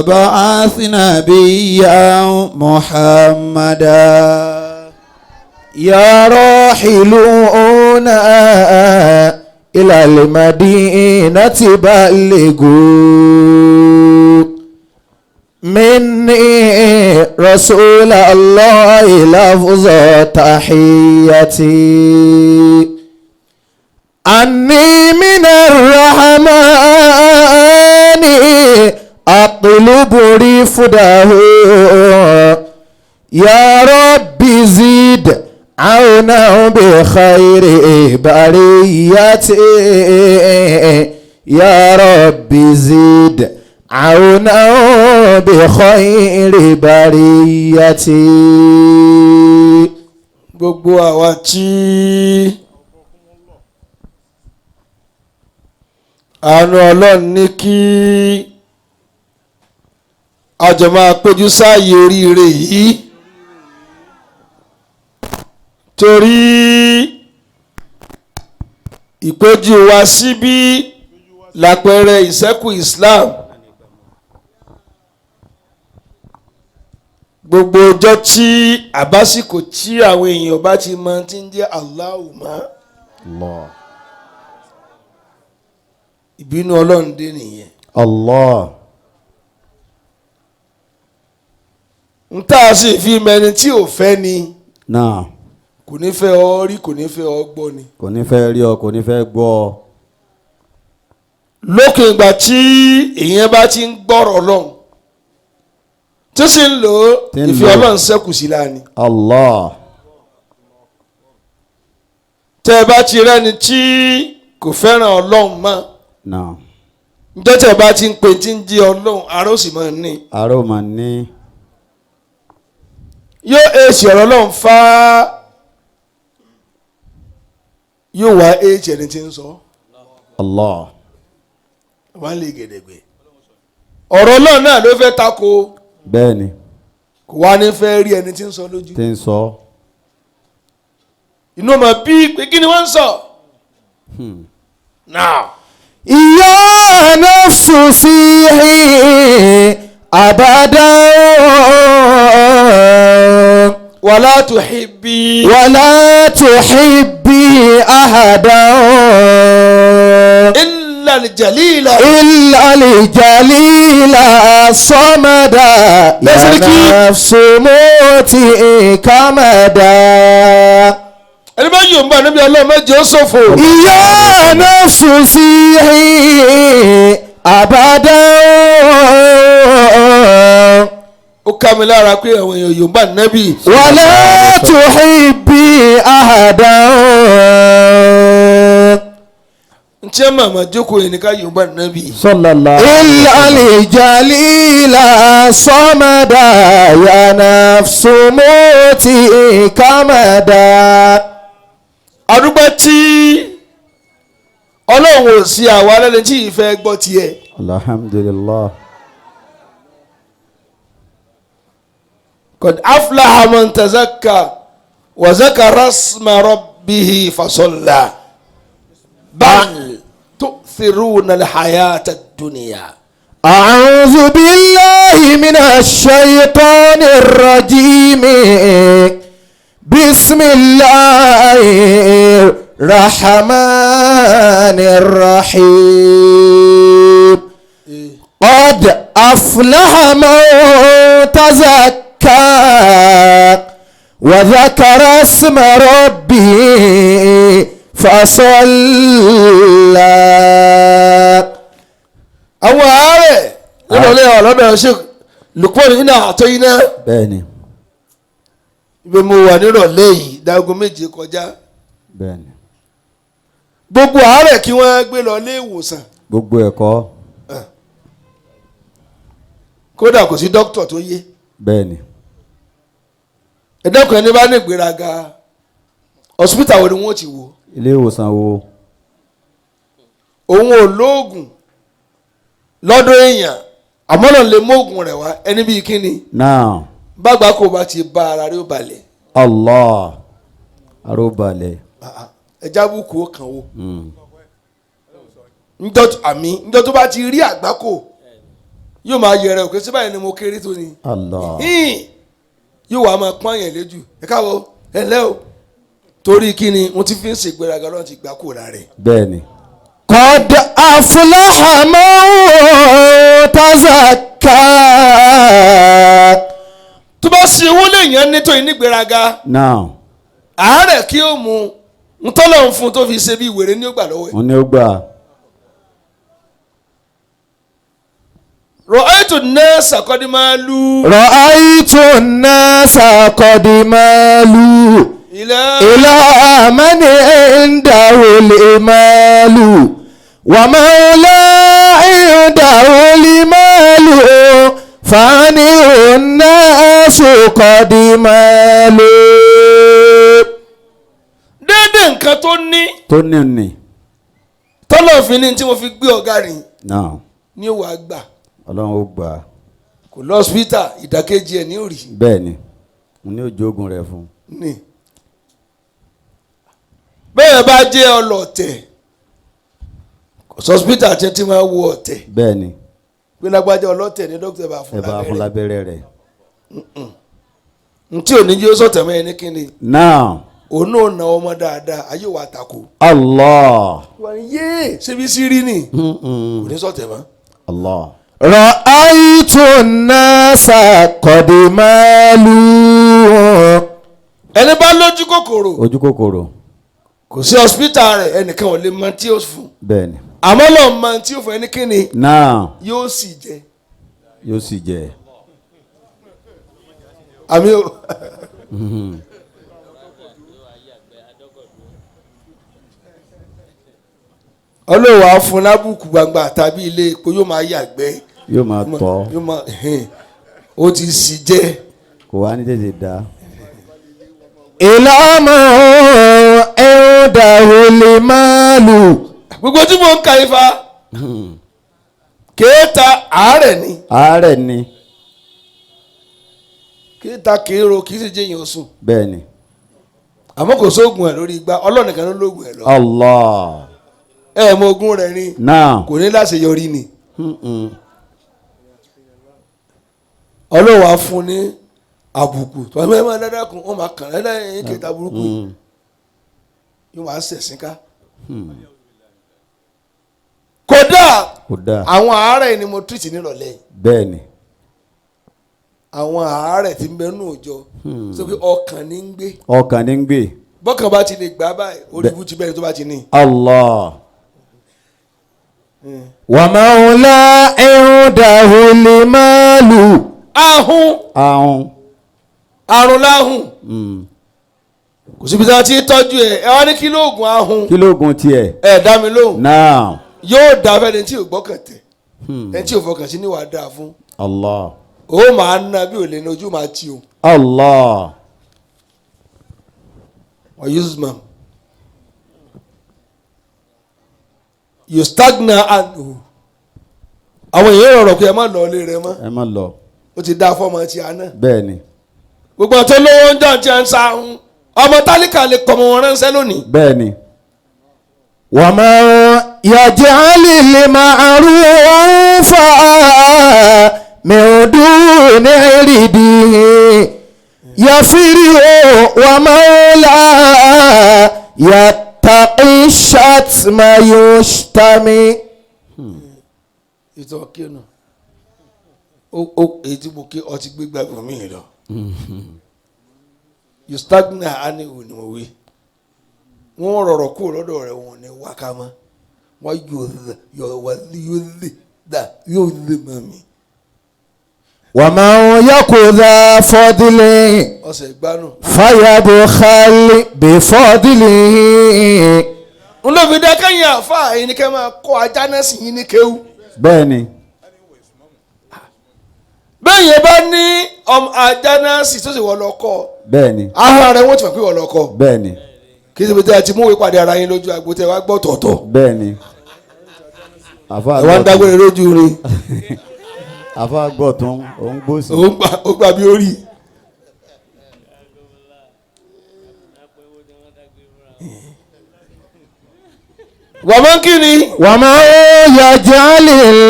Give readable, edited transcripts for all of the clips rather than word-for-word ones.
بعث نبيا محمدا يا راحلون إلى المدينة بلغوا مني رسول الله لفظ تحيتي أني من الرحمن أطلب رفده يا رب زيد عونه بخير بريتي يا رب زيد عونه بخير بريتي Gbogbo àwa tí àánú Ọlọ́run ní kí a jọ máa péjú sáàyè oríire yìí, torí ìpéjú wa síbí lápẹẹrẹ ìṣẹ́kù Islam. Gbogbo ọjọ́ tí àbásìkò tí àwọn èèyàn bá ti mọ tí ń jẹ́ Allahu mọ́, Allah ìbínú Ọlọ́run dé nìyẹn. Allah N tá a sì fi mẹni tí ò fẹ́ ni náà kò ní fẹ́ ọ rí, kò ní fẹ́ ọ gbọ́ ni. Kò ní fẹ́ rí ọ, kò ní fẹ́ gbọ́ ọ. Lókè ìgbà tí èèyàn bá ti ń gbọ́rọ̀ Ọlọ́run tí sì ń lò ó, Tí ń ìfẹ́ lò ó. Ọlọ́run ṣẹ́kù sí láàánú. Allah Tẹ́ ẹ bá ti rẹ́ni tí kò fẹ́ràn Ọlọ́run mọ́, náà njẹ́ tẹ́ ẹ bá ti ń pè tí ń jí Ọlọ́run, ara ó sì máa ní. Aró mà ní. Yóò èsì ọ̀rọ̀ Ọlọ́run fá, yóò wá èsì ẹni tí ń sọ. Allah Wọ́n lè gẹ̀dẹ̀gbẹ̀ ọ̀rọ̀ Ọlọ́run náà ló fẹ́ tako. Bẹ́ẹ̀ni. Kò wá ní fẹ́ rí ẹni tí ń sọ lójú. Tí ń sọ. Inú ọmọ bíi pé kí ni wọ́n ń sọ. Now. يا نفس سيحي أبدا ولا تحبي ولا تحبي أحدا إلا الجليل إلا الجليل الصمد يا نفس موتي كمدا ẹni bá yóò ń bá níbi Ọlọ́run méje ó ṣòfò. يا نفس سيحي أبدا Ó ká mi lára pé àwọn èèyàn yóò ń bá nẹ́bì. ولا تحبي أحدا Ntí ẹ màmá jókòó yìí ní ká yóò ń bá nẹ́bì. صلى الله إلا الجليل الصمد يا نفس موتي كمدا Àdúgbò tí Ọlọ́run ò sí àwa lẹ́ni tí ìfẹ́ gbọ́ tiẹ̀. Alhamdulillah. قد أفلح من تزكى وذكر اسم ربه فصلى بل تؤثرون الحياة الدنيا. أعوذ بالله من الشيطان الرجيم بسم الله الرحمن الرحيم قد أفلح من تزكى وذكر اسم ربه فصلى. Àwọn àárẹ̀ nírọ̀lẹ́ ọ̀lọ́dọ̀ ṣe Lukman iná àtọ́ iná. Bẹ́ẹ̀ni. Ibi mo wà nírọ̀lẹ́ yìí dáago 7 kọjá. Bẹ́ẹ̀ni. Gbogbo àárẹ̀ kí wọ́n gbé lọ ilé ìwòsàn. Gbogbo ẹ̀kọ́. Kódà kò sí dókítà tó yé. Bẹ́ẹ̀ni. Ẹ̀dọ́kùnrin ní bá ní ìgbéraga hospital wo ni wọ́n ti wò. Ilé ìwòsàn wo. Òun ò lóògùn lọ́dọ̀ èèyàn àmọ́ náà lè móògùn rẹ̀ wá ẹni bíi kíni. Náà. Bàgbà kò bá ti bá ara rí ó balẹ̀. Allah ara ó balẹ̀. Ẹja bùkún ó kàn wò. Njọ́ àmì njọ́ tó bá ti rí àgbákò Yóò máa yẹrẹ òkè sí báyìí ni mo kéré tó ni. Allah. Hìn. Yóò wá máa pọ́n yẹn lójú. Ẹ káàbọ̀, ẹ ǹlẹ́ o. Torí kí ni mo ti fi ń ṣègbéraga lọ́n ti gbà kúrò lára rẹ̀. Bẹ́ẹ̀ ni. قد أفلح من تزكى. Tó bá ṣe owó léèyàn ní tó yìí nígbéraga, Now àárẹ̀ kí ó mu ntọ́lọ̀ ń fún tó fi ṣe bí wèrè ní ó gbà lọ́wọ́ ẹ̀. Wọ́n ní ó gbà. Rọ̀ẹ́tù náà sàkọ́dí máa lu رأيت الناس قد مالوا ilẹ̀ إلى من عنده المال ومن لا عنده المال فعنه الناس قد مالوا. Déédéé nǹkan tó ní Tó ní ní. tọ́lọ̀ fi ní tí mo fi gbé ọ̀gá rìn Now ní ó wàá gbà. Ọlọ́run ó gbà. Kò lọ hospital, ìdàkejì ẹ̀ ní òrì. Bẹ́ẹ̀ ni. Wọ́n ní ó jogun rẹ̀ fún. Ní. Bẹ́ẹ̀ bá jẹ́ ọlọ́tẹ̀, kò sọ hospital tí tí máa wo ọ̀tẹ̀. Bẹ́ẹ̀ ni. Pé lágbájá ọlọ́tẹ̀ ní dókítà bá fún Ẹ bá fún lábẹ́rẹ́. lábẹ́rẹ́ rẹ̀. Ntí ò ní jẹ́ ó sọ̀tẹ̀ mọ́ ẹni kíni. Now Òun náà na ọmọ dáadáa, ayé wa tako. Allah. Wọ́n ní yéé ṣebí sírí ni kò ní sọ̀tẹ̀ mọ́. Allah. رأيت الناس قد مالوا. Ẹni bá lójú kòkòrò, Ojú kòkòrò. kò sí hospital rẹ̀, ẹnìkan ò lè mọ tí ó fún. Bẹ́ẹ̀ ni. Àmọ́ lọ́ọ́ mọ tí ó fún ẹni kíni. Now Yóò sì jẹ. Yóò sì jẹ. Àmì o. Ọlọ́wọ́ á fún lábùkù gbangba tàbí ilé epo, yóò máa yàgbẹ́. Yóò máa tọ́. Yóò máa ó ti sì jẹ. Kò wá ní tètè dá. إلى من عنده المال. Gbogbo tí mo ń ka ifá kéèta àárẹ̀ ni. Àárẹ̀ ni. Kéèta kéèrò kì í sì jẹ́ èèyàn sùn. Bẹ́ẹ̀ ni. Àmọ́ kò sóògùn ẹ̀ lórí igbá, Ọlọ́run nìkan ló lóògùn ẹ̀ lọ. Allah. Ẹ mọ ogun rẹ̀ ni. Now Kò ní láṣeyọrí ni. Mm-mm. Ọlọ́run á fún ní àbùkù tó ẹ máa dáadáa kún ó máa kàn lẹ́yìn kẹta burúkú yóò máa ṣẹ̀sìn ká. Kódà Kódà àwọn àárẹ̀ ni mo tírìtì nírọ̀lẹ́ yìí. Bẹ́ẹ̀ ni. Àwọn àárẹ̀ tí ń bẹ nù òjò sọ pé ọkàn ní ń gbé. Ọkàn ní ń gbé. Bọ́kàn bá ti lè gbà báyìí, orí ibú ti bẹ́ẹ̀ tó bá ti ní. Allah. ومن لا عنده المال. Ahun. Ahun. Àrùn láhùn, kò síbi tí wọ́n ti tọ́jú ẹ̀. Ẹ wá ní kí lóògùn ahun? Kí lóògùn tiẹ̀? Ẹ dá mi lóhùn. Now Yóò dá fẹ́ni tí ò gbọ́kàn tẹ̀, ẹni tí ò fọkàn sí ní wàá dáa fún. Allah. Ó máa ń ná bí ò lè ní ojú máa ti o. Allah. Wọ́n yusman yustagna anhu, àwọn èèyàn rọrọ pé ẹ má lọ ilé rẹ mọ́. Ẹ má lọ. Ó ti dá fọmọ tí a náà. Bẹ́ẹ̀ ni. Gbogbo àti olówó ń jọ ti à ń sa ahun, ọmọ tálíkà lè kọmọ wọn ránṣẹ́ lónìí. Bẹ́ẹ̀ ni. ومن يجعل المعروف من دون عرضه يفره ومن لا يتقي الشتم يشتم. Ìtàn kínú ó èyí tí mo ké ọtí gbégbá mi lọ, yustagna anhu ni mo wí. Wọ́n rọrọ̀ kúrò lọ́dọ̀ rẹ̀, wọn ní wákà mọ́, wọ́n yóò lè dà yóò lè mọ̀ mí. ومن يك ذا فضل Ọ̀sẹ̀ gbanú. فيبخل بفضله. N ló fi dá kẹ́yìn àfa ẹ̀yin ni kẹ́ máa kọ́ ajá náà sì yín ní kéwú. Bẹ́ẹ̀ ni. Bẹ́ẹ̀ yẹn bá ní ọmọ ajá náà sì tó sì wọ́n lọ kọ́ Bẹ́ẹ̀ ni. Ahọ́n rẹ̀ wọ́n ti mọ̀ pé wọ́n lọ kọ́. Bẹ́ẹ̀ ni. Kí ṣe bí tẹ́ ẹ ti mú ìwé pàdé ara yín lójú agbo tẹ́ wá gbọ́ tọ̀tọ̀. Bẹ́ẹ̀ ni. Àfa Ẹ wá ń dágbére lójú rin. Àfa gbọ̀tún òun gbòsì. Òun gbà, ó gbà bí ó rí. Wàmọ́ kí ni. ومن يجعل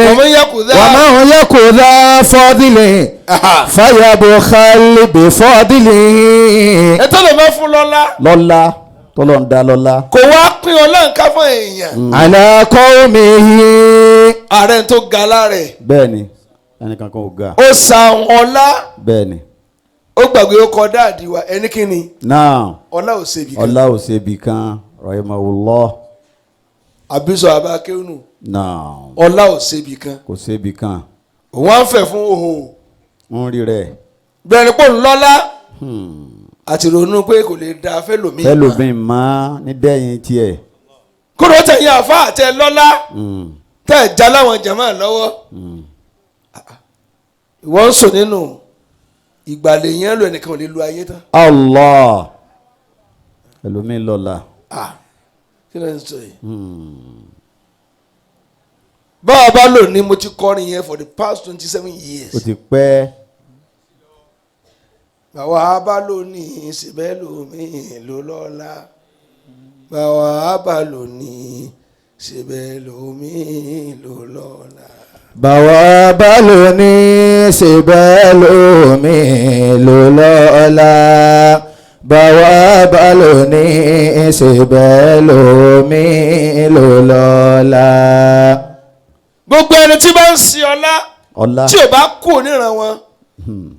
Wàmọ́ yakù dá. ومن يك ذا فضل فيبخل بفضله. Ẹ tó lè má fún lọ́lá. Lọ́lá tọ́lọ́ ń dá lọ́lá. Kò wá pín ọlá nǹkan fún èèyàn. على قومه. Ààrẹ tó ga lára ẹ̀. Bẹ́ẹ̀ ni, ẹnìkan kan ò ga. Ó sa ọlá. Bẹ́ẹ̀ ni. Ó gbàgbé ó kọ dáàdi wa ẹni kí ni. Náà. Ọlá ò ṣe ibì kan. Ọlá ò ṣe ibì kan, rahimahullah. Àbísọ àbá kéwìnù. Náà. Ọlá ò ṣe ibì kan. Kò ṣe ibì kan. Òun á fẹ̀ fún òhò. Ń rí rẹ̀. Bẹ́ẹ̀ ni pò ń lọ́lá. Àti ronú pé kò lè da fẹ́lòmíì. Fẹ́lòmíì mọ́ ní dẹ́yìn tiẹ̀. Kúrò tẹ̀yìn àfa àtẹ lọ́lá. Tẹ̀ já láwọn jàmáà lọ́wọ́. Ìwọ ń sùn nínú ìgbàlè yẹn lò, ẹnìkan ò lè lu ayé tán. Allah, ẹlòmíì lọ́la. Ah, kí ló ń sọ yìí? Báwa bá lò ní mo ti kọrin yẹn for the past 27 years. Ó ti pẹ́. Báwa bá lò ní síbẹ̀ lómi ló lọ́la. Báwa bá lò ní síbẹ̀ lómi ló lọ́la. Bàwá bá lò ní síbẹ̀ lómi ló lọ́la. Bàwá bá lò ní síbẹ̀ lómi ló lọ́la. Gbogbo ẹni tí bá ń sin ọlá, Ọlá. tí ò bá kú oníran wọn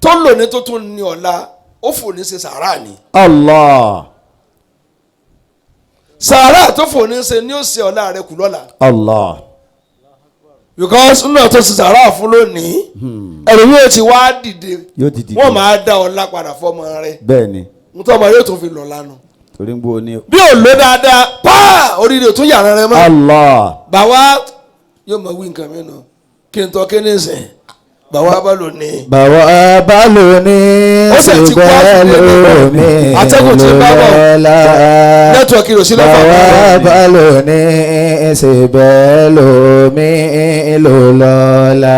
tó lò ní tó tún ní ọlá, ó fò ní ṣe sàárà ni. Allah. Sàárà tó fò ní ṣe ni ó ṣe ọlá rẹ kù lọ́la. Allah. Because nínú tó ṣe sàárà fún lónìí, ẹ̀rù yóò ti wá dìde. Yóò ti dìde. Wọ́n máa dá ọlá padà fọmọ rẹ. Bẹ́ẹ̀ ni. Nítorí ọmọ yóò tún fi lọ lánàá. Torí ń gbó ní. Bí ò lò dáadáa paa, oríire ò tún yàrá rẹ mọ́. Allah. Bàwá yóò mọ wí nǹkan mi nù kí n tọ́ kí ní sìn bàwá bá lò ní. Bàwá bá lò ní Ó sì ti kó síbẹ̀ àtúndé lómi atẹ́gùn tí ń bá bọ̀. lọ́la. Network rò sí lọ́fà. Bàwá bá lò ní síbẹ̀ lómi ló lọ́la.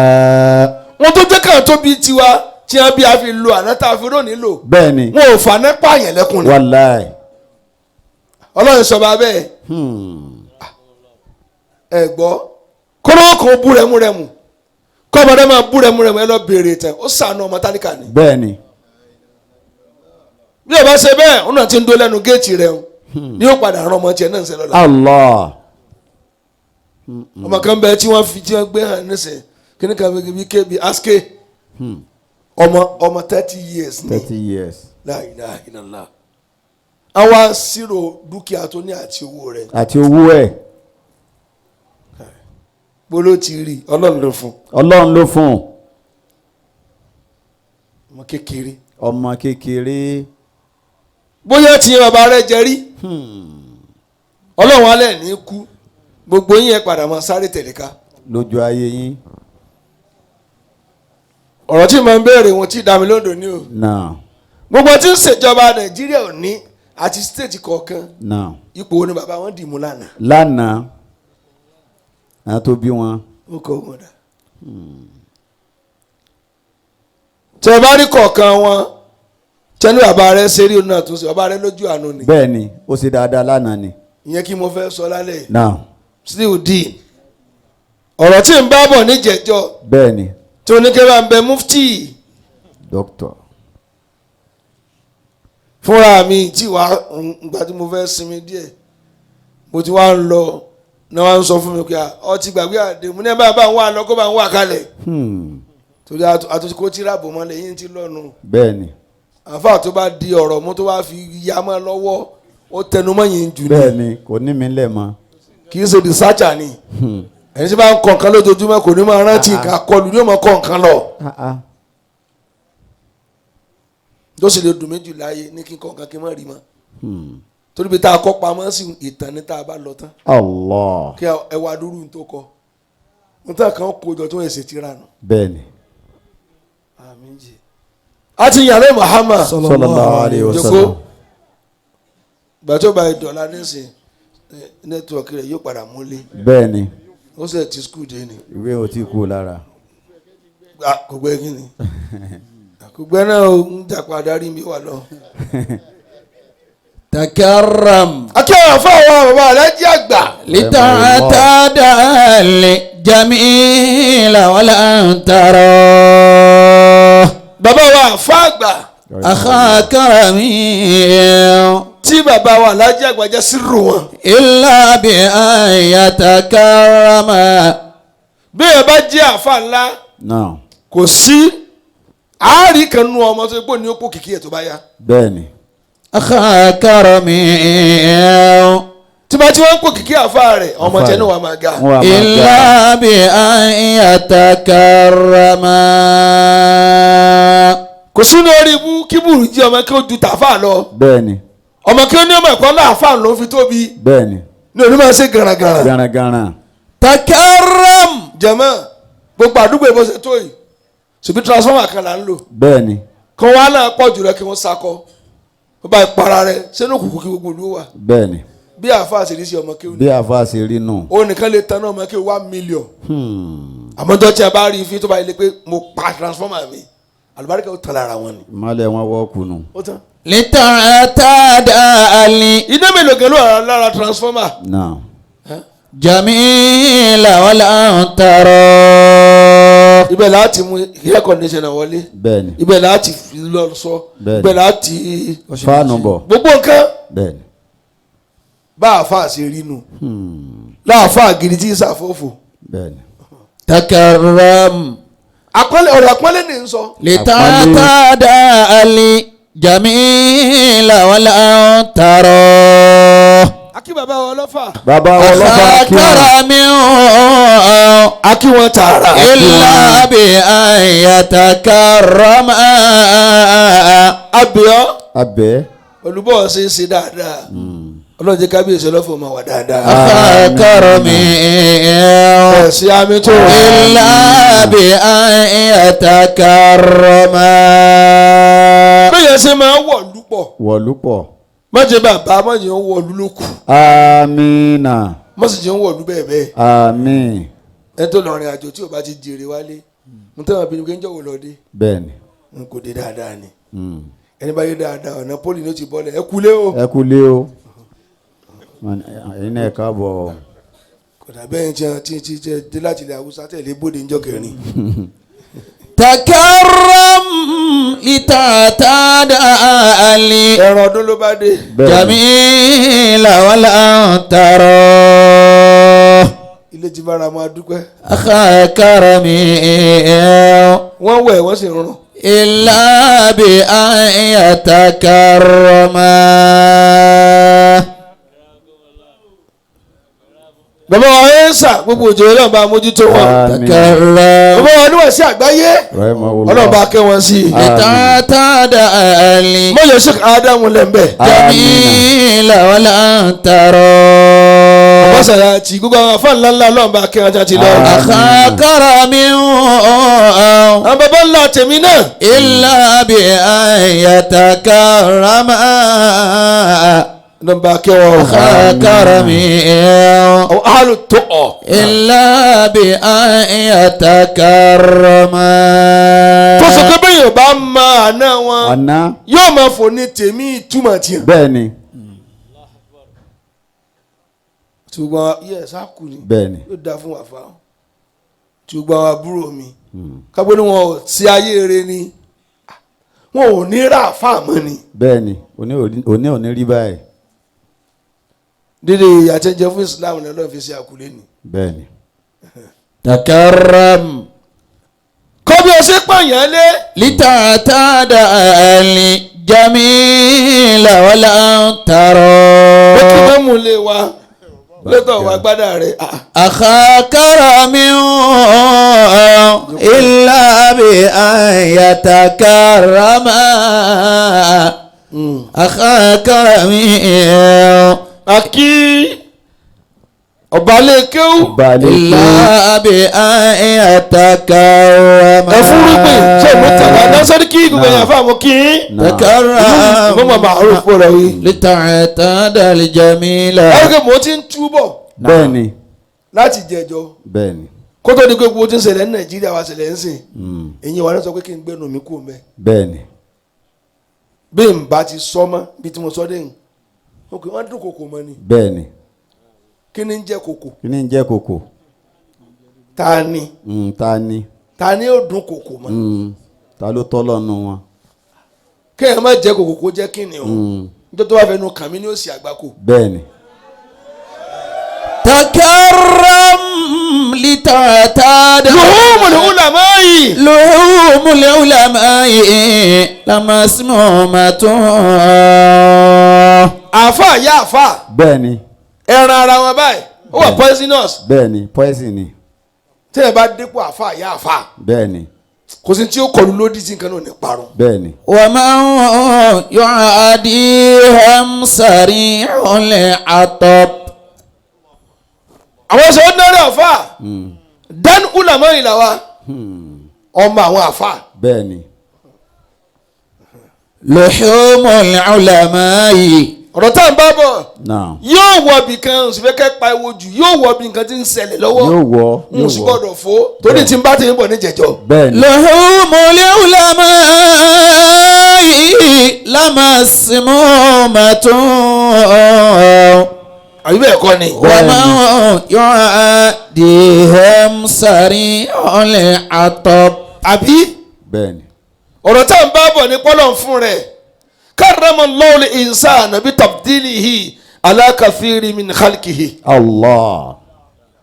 Wọn tó jẹ́ káà tó bí tiwa tí wọ́n bí a fi lo àná tá a fi rónìí lò. Bẹ́ẹ̀ ni. Wọn ò fàná pààyàn lẹ́kùn ni. Wàláì. Ọlọ́run sọ bá bẹ́ẹ̀. Ẹ gbọ́ kóró kan bú rẹmúrẹmù, kọ́mọdé máa bú rẹmúrẹmù, ẹ lọ béèrè tẹ̀, ó sànù ọmọ tálíkà ni. Bẹ́ẹ̀ ni. Bí o bá ṣe bẹ́ẹ̀, òun náà ti ń dó lẹ́nu géètì rẹ̀ o ní yóò padà rán ọmọ tiẹ̀ náà ń ṣe lọ́la. Allah. Ọmọ kan bẹ tí wọ́n fi tí wọ́n gbé hàn nísìn kíní kan bí kébi aske, ọmọ 30 years ní. 30 years. La ilaha illallah, àwa ṣírò dúkìá tó ní àti owó rẹ̀. Àti owó ẹ̀. Bolo ti rí, Ọlọ́run ló fún. Ọlọ́run ló fún un. Ọmọ kékeré. Ọmọ kékeré. Bóyá tí bàbá rẹ̀ jẹ rí, Ọlọ́run alẹ́ ní kú, gbogbo yín ẹ padà máa sáré tẹ̀lé ká. Lójú ayé yín. Ọ̀rọ̀ tí mo ń béèrè wọn tí dá mi lóńdó ní o. Náà. Gbogbo tí ń ṣèjọba Nàìjíríà ò ní àti state kọ̀ọ̀kan, Náà. ipò wo ni bàbá wọn dì mú lánàá? Lánàá àwọn tó bí wọn. Ó kọ́ wọn dà. Tẹ bá rí kọ̀ọ̀kan wọn tẹnu bàbá rẹ ṣe rí, òun náà tún ṣe bàbá rẹ lójú àánú ni. Bẹ́ẹ̀ ni, ó ṣe dáadáa lánàá ni. Ìyẹn kí mo fẹ́ sọ lálẹ́ yìí. Náà. Still di ọ̀rọ̀ tí ń bá bọ̀ níjẹ̀jọ́, Bẹ́ẹ̀ ni. tí oníkẹ́ bá ń bẹ mufti. Doctor. Fúnra mi tí wàá ngbà tí mo fẹ́ sinmi díẹ̀, mo ti wá ń lọ ní wọ́n á ń sọ fún mi pé ọ ti gbàgbé àdéhùn mo ní ẹ bá bá ń wà lọ kó bá ń wà kalẹ̀, torí àtúntò kó tíra bò mọ́lẹ̀ yín ti lọ́nu. Bẹ́ẹ̀ ni. Àfa tó bá di ọ̀rọ̀ mú tó bá fi ya mọ́ lọ́wọ́, ó tẹnu mọ́ yín jù ní. Bẹ́ẹ̀ ni, kò ní mi lẹ̀ mọ́. Kì í ṣe researcher ni ẹni tí bá ń kọ nǹkan lójoojúmọ́, kò ní máa rántí nǹkan akọlù ní ó máa kọ nǹkan lọ. Tó sì lè dùn mí jù láyé ní kí n kọ nǹkan kí n má rí mọ́, torí bí tá a kọ́ pamọ́ sí ìtàn ní tá a bá lọ tán. Allah. Kí ẹ wá dúró tó kọ n tá kan kó jọ tó ń ṣe tira nù. Bẹ́ẹ̀ ni. Àmín jì a ti yàrá Muhammad. Sallallahu alayhi wa Jókòó. sallam. Gbàtọ́ bá dọ̀la nísìn, network rẹ̀ yóò padà múlé. Bẹ́ẹ̀ ni. Ó sì ti school dé ni. Ìwé ò tí kú lára. Ah, kò gbẹ kí ni kò gbẹ náà, ó ń jàpá adarí mi wà lọ. Takarram. Akẹ́wọ̀n fún àwọn bàbá alájí àgbà. لتعتاد الجميل ولن ترى Bàbá wa àfáàgbà أخا كرم tí bàbá wa alájí àgbà jẹ́ sírù wọn. إلا بأن يتكرم Bí ẹ bá jẹ́ àfa ńlá Náà. kò sí àárí kan nu ọmọ tó gbó ní ó pò kìkì ẹ̀ tó bá yá. Bẹ́ẹ̀ni. أخا كرم Tí bá tí wọ́n ń pò kìkì àfa rẹ̀ ọmọ tẹ̀ náà wà máa ga. Wọ́n wà máa ga. إلا بأن يتكرم Kò sínú orí ibú kíbùrù jẹ́ ọmọ kí ó ju tàfà lọ. Bẹ́ẹ̀ni. Ọmọ kí ó ní ọmọ ẹ̀kọ́ láàfà ló fi tóbi Bẹ́ẹ̀ni. ní onímọ̀ ṣe garagara. Garagara. تكرم Jẹ̀mọ́ gbogbo àdúgbò ìbọn ṣe tó yìí ṣùgbọ́n transformer kan là ń lò Bẹ́ẹ̀ni. kan wá náà pọ̀ jùlọ kí wọ́n sakọ ó bá ìpara rẹ sínú òkùnkùn kí gbogbo ìlú wà Bẹ́ẹ̀ni. bí àáfàá ṣe rí sí ọmọ kéwù Bí àfa ṣe rí nù. òun nìkan lè tan náà ọmọ kéwù 1 million àmọ́ ọjọ́ tí a bá rí i fi tó bá yẹ pé mo pa transformer mi àlùbáríkà ó tàn lára wọn ni. Ìmọ̀lẹ̀ wọn wọ́ kùnú. Ó tán. لتعتاد Iná mélòó gan ló wà lára transformer. Náà. الجميل ولن ترى Ibẹ̀ láti mú air conditioner wọlé. Bẹ́ẹ̀ni. Ibẹ̀ láti fi lọ sọ. Bẹ́ẹ̀ni. Ibẹ̀ láti Fáànù bọ̀. gbogbo nǹkan Bẹ́ẹ̀ni. bá àáfàá ṣe rí nu láàfáà gidi tí ń ṣàfófò. Bẹ́ẹ̀ni. تكرم Àpọ́nlé ọ̀rọ̀ àpọ́nlé ní ń sọ. لتعتاد الجميل ولن ترى Akí bàbá wa ọlọ́fà. Bàbá wa ọlọ́fà أخا kí wọn. كرم Akí wọn tààrà. إلا بأن يتكرم Abiyọ́ Abẹ́. pẹ̀lú bọ́ọ̀ ṣe ń ṣe dáadáa. Ọlọ́run jẹ́ kábíyèsí ọlọ́fà máa wà dáadáa. أخا كرم Ẹ̀ sí àmì tó. إلا بأن يتكرم Bẹ́ẹ̀ ṣe máa ń wọ̀lú pọ̀. Wọ̀lú pọ̀. Má jẹ́ bàbá má jẹ́ ń wọ̀lú ló kù. Amina. Má sì jẹ́ ń wọ̀lú bẹ́ẹ̀ bẹ́ẹ̀. Àmín. Ẹ tó lọ rìn àjò tí ò bá ti jèrè wálé. Mo tẹ́wọ̀n bí pé ń jọ̀wọ́ lọ dé. Bẹ́ẹ̀ni. N kò dé dáadáa ni. Ẹni bá dé dáadáa ọ̀nà pólì ló ti bọ́lẹ̀. Ẹ kúlé o. Ẹ kú lé o. Ẹ̀yin náà ẹ káàbọ̀. Kò dà bẹ́ẹ̀ tí tí tí dé láti ilẹ̀ Haúsá tẹ̀lé bóde ńjọ́ kẹrin. تكرم لتعتاد Ẹran ọdún ló bá dé. Bẹ́ẹ̀ni. الجميل ولن ترى Ilé ti bára máa dúpẹ́. أخا كرم Wọ́n wẹ̀ wọ́n sì rún. إلا بأن يتكرم Bàbá wa ẹ ń sà gbogbo òjò Ọlọ́run bá mójútó wọn. Àmín. تكرم Bàbá wa níwọ̀n sí àgbáyé. Rahimahullah. Ọlọ́run bá kẹ́ wọn sí i. لتعتاد Mọ̀jọ̀ Sheikh Ádámù lẹ́ńbẹ̀. الجميل ولن ترى Bọ́sàyà ti gbogbo àwọn afá ńlá ńlá Ọlọ́run bá kẹ́ wọn jáde lọ. Àmín. أخا كرم Àwọn bàbá ńlá tèmi náà. إلا بأن يتكرم Ọlọ́run bá kẹ́ wọn. أخا كرم Àwọn àlù tó ọ̀. إلا بأن يتكرم Tó sọ pé bẹ́ẹ̀ yóò bá mọ àná wọn Àná. yóò máa fò ní tèmi ìtumọ̀ tiẹ̀. Bẹ́ẹ̀ni. Ṣùgbọ́n yẹ sáàkù ni Bẹ́ẹ̀ni. yóò dáa fún wàfà ṣùgbọ́n àwọn àbúrò mi kápẹ́ ni wọn ò sí ayé rẹ ni wọn ò ní rà fáàmọ́ ni. Bẹ́ẹ̀ni. Òní òní rí báyìí. Dídé àtẹ̀jẹ́ fún Islam ní Ọlọ́run fi ṣe àkúlé ni. Bẹ́ẹ̀ni. تكرم Kọ́ bí o ṣe pààyàn lé لتعتاد الجميل ولن ó kí ترى mọ́mú lé wa lọ́tọ̀ wa gbádà rẹ̀ أخا كرم إلا بأن يتكرم أخا كرم Àkí ọba lè kéwú Ọba lè kéwú. إلا بأن يتكرم Ẹfúrúgbìn ṣé mo tẹ̀lé lọ́sọ̀rọ̀ kí gbogbo èèyàn fáwọn kí Náà. تكرم ìmọ̀mọ̀ màrún fún ọ̀rọ̀ yìí. لتعتاد الجميل Ẹ̀rọ mo ti ń túbọ̀ Bẹ́ẹ̀ni. láti jẹjọ Bẹ́ẹ̀ni. kó tó di pé gbogbo tí ń ṣẹlẹ̀ ní Nàìjíríà wa ṣẹlẹ̀ ń sìn èyí wà ní sọ pé kí n gbẹ́nu mi kú mẹ́ Bẹ́ẹ̀ni. bí n bá ti sọ mọ́ bí tí mo sọ dé n ok wọ́n dún kòkò mọ́ ni Bẹ́ẹ̀ni. Kí ni ń jẹ́ kòkò? Kí ni ń jẹ́ kòkò? Ta ni? Ta ni? Ta ni ó dún kòkò mọ́? Ta ló tọ́ lọ́nu wọn? Kéèyàn má jẹ́ kòkò kó jẹ́ kí ni o. Nítorí tó bá fẹ́ nu kàmí ni ó sì àgbákò. Bẹ́ẹ̀ni. تكرم لتعتاد Luhumul ulamai. لحوم العلماء لمسمومة. Àáfà yá àáfà. Bẹ́ẹ̀ni. Ẹran ara wọn báyìí ó wà poisonous. Bẹ́ẹ̀ni, poison ni. Téèyàn bá dépò àáfà yá àáfà. Bẹ́ẹ̀ni. Kò sí tí ó kọlu lódì tí nǹkan náà ní parun. Bẹ́ẹ̀ni. ومن يعاديهم سريع العطب. Àwọn sọ ordinary àáfà. Dan ulama ìlà wa. Ọmọ àwọn àáfà. Bẹ́ẹ̀ni. لحوم العلماء. Ọ̀rọ̀ tá à ń bá bọ̀. Náà. Yóò wọ ibì kan oṣù fẹ́ kẹ́ pa ewo jù, yóò wọ ibì nǹkan tí ń ṣẹlẹ̀ lọ́wọ́. Yóò wọ. N ò sì gbọ́dọ̀ fó torí tí n bá ti ń bọ̀ ní jẹjọ. Bẹ́ẹ̀ni. لحوم العلماء لمسمومة. Àbí bẹ́ẹ̀ kọ́ ni. ومن يعاديهم سريع العطب. Àbí Bẹ́ẹ̀ni. ọ̀rọ̀ tá à ń bá bọ̀ ní pọ́lọ̀ fún rẹ̀. Karrama Allahu al-insana bi tabdilihi ala kathiri min khalqihi. Allah.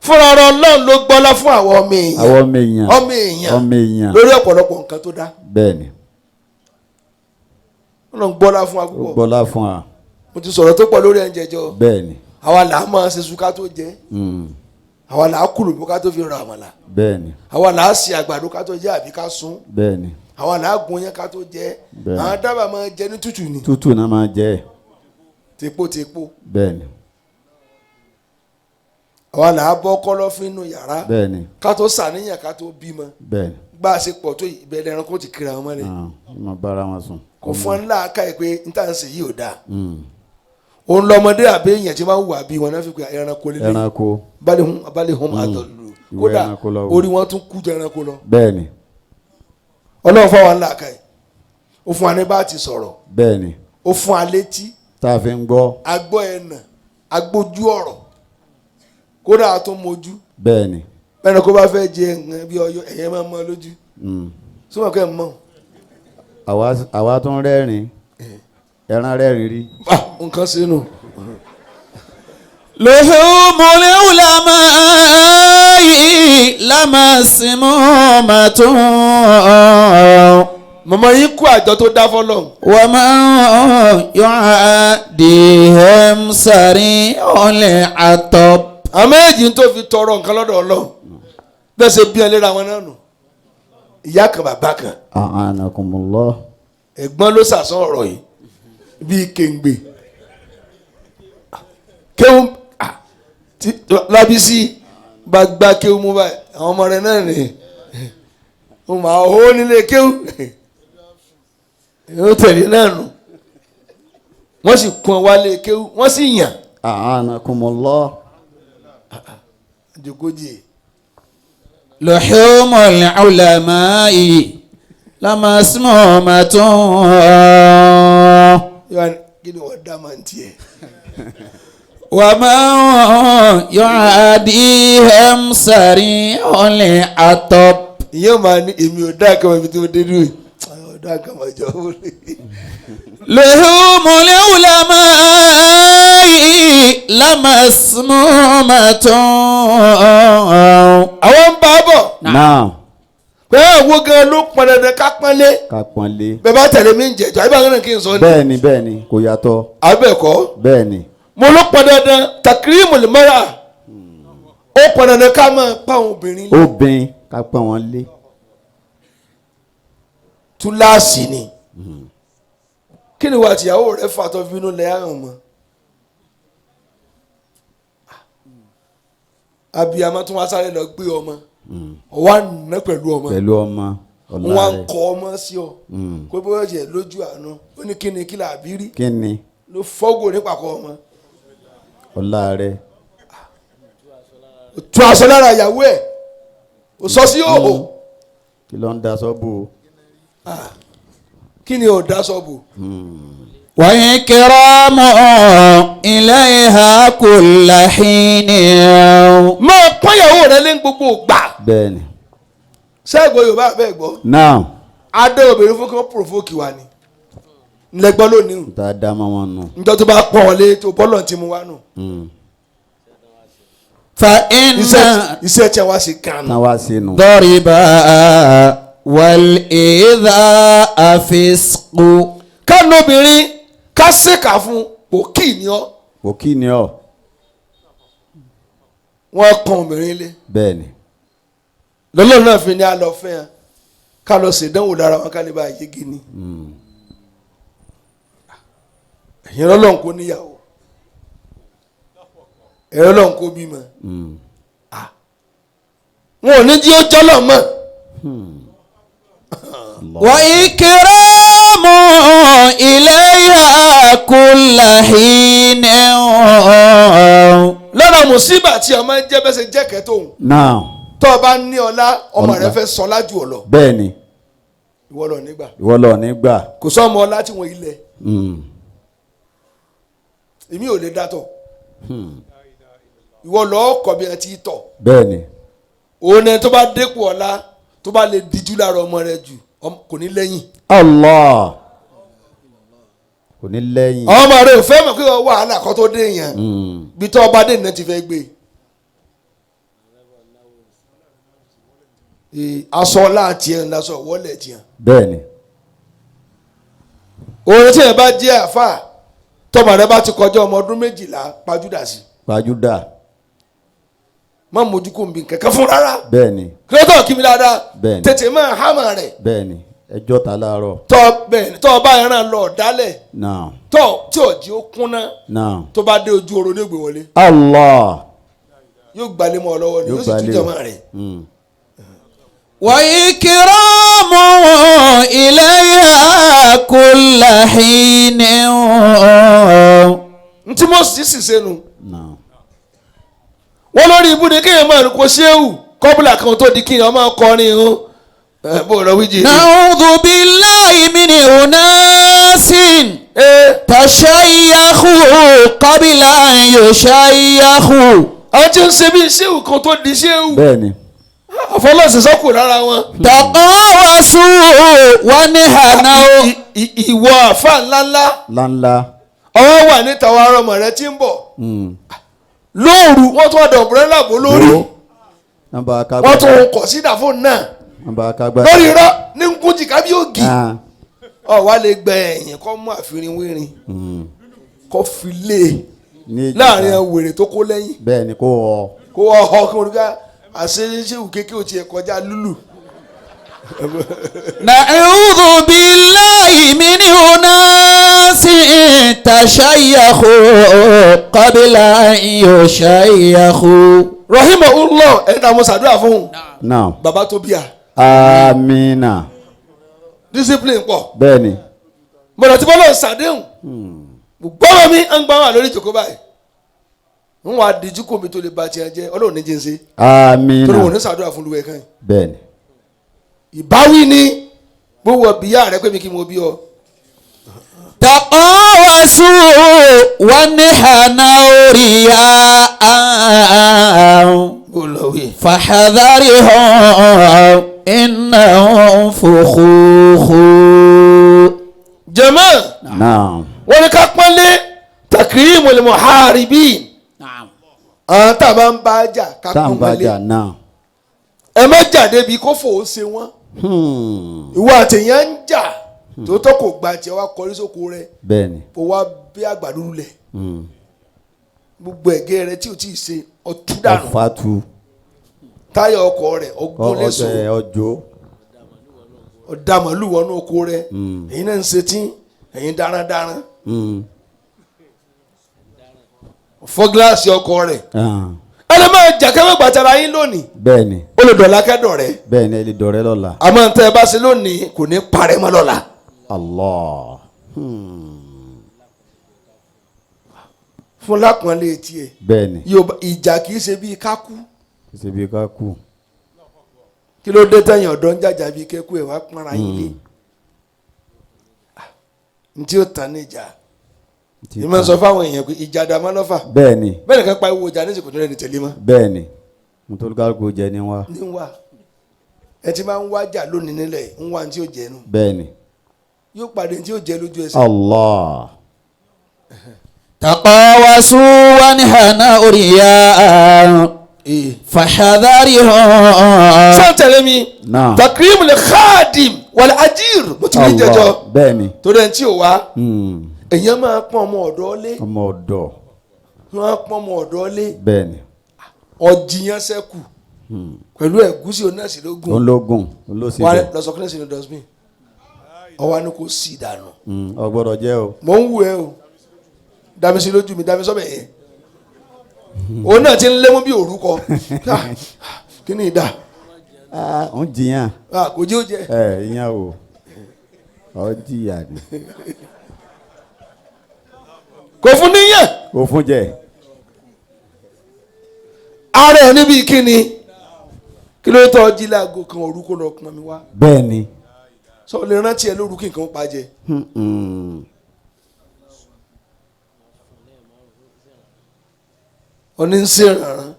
Fúnra ọ̀rọ̀ Ọlọ́run ló gbọ́lá fún àwọn ọmọ èèyàn. Àwọn ọmọ èèyàn. Ọmọ èèyàn. Ọmọ èèyàn. Lórí ọ̀pọ̀lọpọ̀ nǹkan tó dá. Bẹ́ẹ̀ni. Ọlọ́run gbọ́lá fún wa Ó púpọ̀. gbọ́lá fún wa. Mo ti sọ̀rọ̀ tó pọ̀ lórí ẹ̀ ń jẹjọ. Bẹ́ẹ̀ni. Àwa là á máa ṣe su ká tó jẹ. Àwa là á kùlùbó ká tó fi ra àmàlà. Bẹ́ẹ̀ni. Àwa là á ṣe àgbàdo ká tó jẹ àbí ká sun. Bẹ́ẹ̀ni. Àwa là á gun yẹn ká tó jẹ. Bẹ́ẹ̀ni. Àwọn dábàá máa jẹ ní tútù ni. Tútù náà máa jẹ. Tèpo tèpo. Bẹ́ẹ̀ni. Àwa là á bọ́ kọ́lọ́fín nínú yàrá. Bẹ́ẹ̀ni. Ká tó sàníyàn ká tó bímọ. Bẹ́ẹ̀ni. Bá a ṣe pọ̀ tó ìbẹ̀rẹ̀ ẹranko ti kiri àwọn mọ́lẹ̀. Wọ́n máa bára wọn sùn. Kò fún ọ ńlá ká ẹ pé n tà ń ṣe yìí ò dáa. Òun lọmọdé àbí èèyàn tí máa ń wà bí wọn náà fi pé ẹranko lélẹ̀. Ẹranko. Balẹ̀ hun àtọ̀lù. Ìwé Kódà ẹranko lọ wò. orí wọn tún kú jẹ ẹranko lọ. Bẹ́ẹ̀ni. Ọlọ́run fún wa ńlá ká ẹ. Ó fún wa ní bá a ti sọ̀rọ̀. Bẹ́ẹ̀ni. Ó fún wa létí. Tá a fi ń gbọ́. Agbọ́ ẹ̀nà, agbójú ọ̀rọ̀, kódà a tún mojú. Bẹ́ẹ̀ni. Bẹ́ẹ̀ni kó bá fẹ́ jẹ nǹkan bí ọyọ ẹ̀yẹ máa mọ lójú. Súnmọ́ kẹ́ ẹ̀ mọ́. Àwa tún rẹ́rìn. Ẹran rẹ́rìn rí. Nǹkan sínú. لحوم العلماء لمسمومة. Màmá yín kú àjọ tó dá fọlọ́hún. ومن يعاديهم سريع العطب. Àwọn méjì tó fi tọrọ nǹkan lọ́dọ̀ Ọlọ́run. Bẹ́ẹ̀ ṣe bí ẹ léra wọn náà nù. Ìyá kan bàbá kan. A'anakumullah. Ẹ̀gbọ́n ló sàsán ọ̀rọ̀ yìí bíi kéǹgbè. Kéwù tí Lábísí bá gbá kéwù mú báyìí àwọn ọmọ rẹ̀ náà nìyẹn. Mo máa hó nílé kéwù. Yóò tẹ̀lé náà nù. Wọ́n sì kún wálé kéwù, wọ́n sì yàn. A'anakumullah. Àjòkójì. لحوم العلماء لمسمومة. Kí ni wọ́n dá máa ń tiẹ̀? ومن يعاديهم سريع العطب. Ìyẹn máa ní èmi ò dá àkàmọ́ ibi tí mo dé dúró yìí. Àwọn ò dá àkàmọ́ jọ wọlé. لحوم العلماء لمسمومة. Àwọn ń bá a bọ̀. Náà. Pé àwọn gan ló pọn dandan ká pọ́nlé. Ká pọ́nlé. Bẹ́ẹ̀ bá tẹ̀lé mi ń jẹ̀jọ́, àbí bákan náà kí n sọ ni. Bẹ́ẹ̀ni bẹ́ẹ̀ni kò yàtọ̀. Àbẹ̀kọ́. Bẹ́ẹ̀ni. Mo ló pọn dandan takrimul mara. Ó pọn dandan ká máa pa àwọn obìnrin. Obìnrin ká pọ́n wọn lé. Túláàsì ni. Kí ni wà tìyàwó rẹ fà tó fi inú lẹ àrùn mọ́? Abiyamọ tún wá sáré lọ gbé ọmọ. Ọwọ́ àná pẹ̀lú ọmọ. Pẹ̀lú ọmọ. Ọ̀la Wọ́n á rẹ̀. kọ ọmọ sí ọ. Kó bóyá jẹ lójú àánú. Ó ní kí ni kí là bí rí. Kí ni? Ló fọ́gò nípàkọ́ ọmọ. Ọ̀la rẹ̀. Ó tú aṣọ lára ìyàwó ẹ̀. Ó sọ sí òhò. Kí ló ń da sọ́bù? Kí ni ò da sọ́bù? وإكرام إليها كل حين. Máa pọ́nyàwó rẹ lé gbogbo gbà. Bẹ́ẹ̀ni. Sẹ́ẹ̀gbọ́ Yorùbá bẹ́ẹ̀ gbọ́. Náà. Adé obìnrin fún kí wọ́n provoke wa ni. Ńlẹ́gbọ́n lónìí. Tá a dá mọ́ wọn nù. Njọ́ tó bá pọ́n ọ lé tó bọ́lọ̀ ti mú wa nù. فإن Iṣẹ́ tí a wá sí kan. Tán wá sínú. ضرب والإذاء فسق. Kánú obìnrin ká ṣèkà fún òkì ni ọ́. Òkì ni ọ. Wọ́n kan obìnrin lé. Bẹ́ẹ̀ni. Lọ́lọ́run náà fi ní a lọ fẹ́ hàn ká lọ ṣèdánwò lára wọn ká lè bá a yege ni. Ẹ̀yin ọlọ́run kò níyàwó, ẹ̀yin ọlọ́run kò bímọ. Wọn ò ní jí ó jọ́lọ̀ mọ́. وإكرام إليها كل حين. Lọ́nà mùsíbà tí ọmọ ń jẹ́ bẹ́sẹ̀ jẹ́ kẹ́tọ́ òun. Náà. Tó o bá ní ọlá, ọmọ rẹ fẹ́ sọlá jù ọ lọ. Bẹ́ẹ̀ni. Ìwọ lọ nígbà. Ìwọ lọ nígbà. Kò sọ ọmọ ọlá tí wọn ilẹ̀. Èmi ò lè dátọ̀. Ìwọ lọ kọ̀ bí ẹ ti tọ̀. Bẹ́ẹ̀ni. Òun ni tó bá dépò ọlá tó bá lè díjú lára ọmọ rẹ jù kò ní lẹ́yìn. Allah. Kò ní lẹ́yìn. Ọmọ rẹ ò fẹ́ mọ̀ pé wàhálà kan tó dé yẹn. Bí tó ọba dé nìyẹn ti fẹ́ gbé. Aṣọ ọlá tiẹ̀ ń lasọ wọlé tiẹ̀. Bẹ́ẹ̀ni. Òun tí ẹ bá jẹ́ àfà tọmọ rẹ bá ti kọjá ọmọ ọdún 12 pajúdà sí. Pajúdà. Má mójú kò ń bí kankan fún rárá. Bẹ́ẹ̀ni. Kílódé kí mi dáadáa. Bẹ́ẹ̀ni. Tètè máa hámà rẹ̀. Bẹ́ẹ̀ni. Ẹjọ́ ta láàárọ̀. Tọ́ bẹ́ẹ̀ni tọ́ ọba ẹran lọ dálẹ̀. Náà. Tọ́ tí ò jí ó kúnná. Náà. Tó bá dé ojú oró ní ògbé wọlé. Allah. Yóò gbalẹ̀ mọ́ ọ lọ́wọ́ ni yóò sì tún jọmọ́ rẹ̀. وإكرام إليها كل حين. Ntí mo sì sì sẹ́nu. Náà. Wọ́n lórí ibú ni kéèyàn máa kó séwù kọ́bùlà kan tó di kéèyàn máa kọrin irun. Bó lọ wíjì. نعوذ بالله من أناس تشيخوا قبل أن يشيخوا. Àwọn tí ń ṣe bí séwù kan tó di séwù. Bẹ́ẹ̀ni. Àfọlọ́sẹ̀ sọ́kù lára wọn. تقاوسوا ونهنوا. Ìwọ àfa ńláńlá. Ńláńlá. Ọwọ́ wà níta wa ọmọ rẹ tí ń bọ̀. Lóòrù wọ́n tún ọ̀dọ̀ ọ̀bùrẹ́là bò lórí. Wọ́n tún kọ̀ sí ìdàfóònù náà. Lórí irọ́ ní nkújì kábí ògì. Ọ wá lè gbẹ ẹ̀yìn kọ́ mú àfihàn wírin. Kọ́ fi lé láàrin wèrè tó kó lẹ́yìn. Bẹ́ẹ̀ni kó wọ. Kó wọ ọ kí wọ́n ká àṣeyṣe kékeré ò tiẹ̀ kọjá lúlù. نعوذ بالله من أناس تشيخوا قبل أن يشيخوا. Rahimahullah ẹni tá a mọ ṣàdúrà fún un. Náà. Bàbá tó bíà. Amina. Discipline pọ̀. Bẹ́ẹ̀ni. Mọ̀nà tí bọ́lá ń ṣàdéhùn. Gbọ́dọ̀ mi ń gbà wà lórí ìjókòó báyìí. Ń wà díjú kò mi tó lè ba tiẹ̀ jẹ́ Ọlọ́run ní jíǹsì. Amina. Torí wọn ò ní ṣàdúrà fún olúwẹ̀ kan yìí. Bẹ́ẹ̀ni. Ìbáwí ni gbówó bíyà rẹ pé mi kí mo bí ọ. تقاوسوا ونحنوا رياء Bó lọ wí. فحذرهم إنهم فخوخ. Jàmáà. Náà. Wọ́n ní ká pọ́nlé takrimul muharibin. Àwọn tá a bá ń bá jà ká Tá à ń pọ́n bá wọlé. jà náà. Ẹ má jà débi kó fò ó ṣe wọ́n. Ìwọ àtẹ̀yàn ń jà tòótọ́ kò gba tiẹ̀ wá kọrí sóko rẹ̀ Bẹ́ẹ̀ni. kó wá bí àgbàdo lulẹ̀. Gbogbo ẹ̀gẹ́ rẹ tí o ti ṣe ọtú dànù. Ọ̀fàtú. Táyà ọkọ̀ rẹ̀ ọgbọ́n lẹ́sọ̀. Ọjọ́ ọjọ́. Ọ̀dà màlúù wọnú oko rẹ̀. Ẹ̀yin náà ń ṣe tí ẹ̀yin darandaran. Fọ́ gíláàsì ọkọ̀ rẹ̀. Ẹ lè máa jà kẹ́mẹ́ gbàtara yín lónìí. Bẹ́ẹ̀ni. Ó lè dọ̀la kẹ́dọ̀ rẹ̀. Bẹ́ẹ̀ni ẹ lè dọ̀rẹ́ lọ́la. Àmọ́ tẹ́ ẹ bá ṣe lónìí kò ní parẹ́ mọ́ lọ́la. Allah. Fún lápọ̀nlé tiẹ̀. Bẹ́ẹ̀ni. Yorùbá ìjà kì í ṣe bíi kákú. Kì í ṣe bíi kákú. Kí ló dé tẹ̀yìn ọ̀dọ́ ń jàjà bíi kẹ́kú ẹ̀ wá pọ́nra yín lé. Ntí ó tán níjà. Ìmọ̀ sọ fáwọn èèyàn pé ìjà dàmọ́ lọ́fà. Bẹ́ẹ̀ni. Bẹ́ẹ̀ nìkan pa ìwò ìjà ní ìsìnkú tó rẹ̀ ní tẹ̀lé mọ́. Bẹ́ẹ̀ni. Mutolukaluku jẹ ni wa. Ní wa ẹ ti máa ń wájà lónìí nílẹ̀ ń wá ní tí ó jẹ nù. Bẹ́ẹ̀ni. Yóò pàdé ní tí ó jẹ lójú ẹsẹ̀. Allah. تقاوسوا وانحنوا رياء فحذرهم. Sáà tẹ̀lé mi. Náà. Takrim le khadim wal ajir mo ti ní jẹjọ. Allah. Bẹ́ẹ̀ni. Torí ẹni tí ò wá èèyàn máa pọ́n ọmọ ọ̀dọ́ lé. Ọmọ ọ̀dọ̀. Wọ́n á pọ́n ọmọ ọ̀dọ́ lé. Bẹ́ẹ̀ni. Ọ̀jìyàn sẹ́kù pẹ̀lú ẹ̀gúsí onásì lógún. Ológun olóṣèlú. Wà lọ sọ kílẹ̀ sínú dustbin ọwọ́ ni kò sí ìdànù. Ó gbọ́dọ̀ jẹ́ o. Mò ń wù ẹ́ o, dami sí lójú mi, dami sọ́bẹ̀ yẹn. Òun náà ti ń lémú bí òrúkọ. Kí ni ìdá? Ń jiyàn. Kò jẹ́ ó jẹ. Ẹ ìyẹn o, ọ jìyà ni. Kò fún níyàn. Kò fún jẹ. Ara ẹ̀ níbi kíni kí ló tọ́ jí láago kan òrúkọ lọ pọn mi wá. Bẹ́ẹ̀ni. Sọ lè rántí ẹ lóru kí nǹkan pa jẹ. Oní ń ṣèrànràn.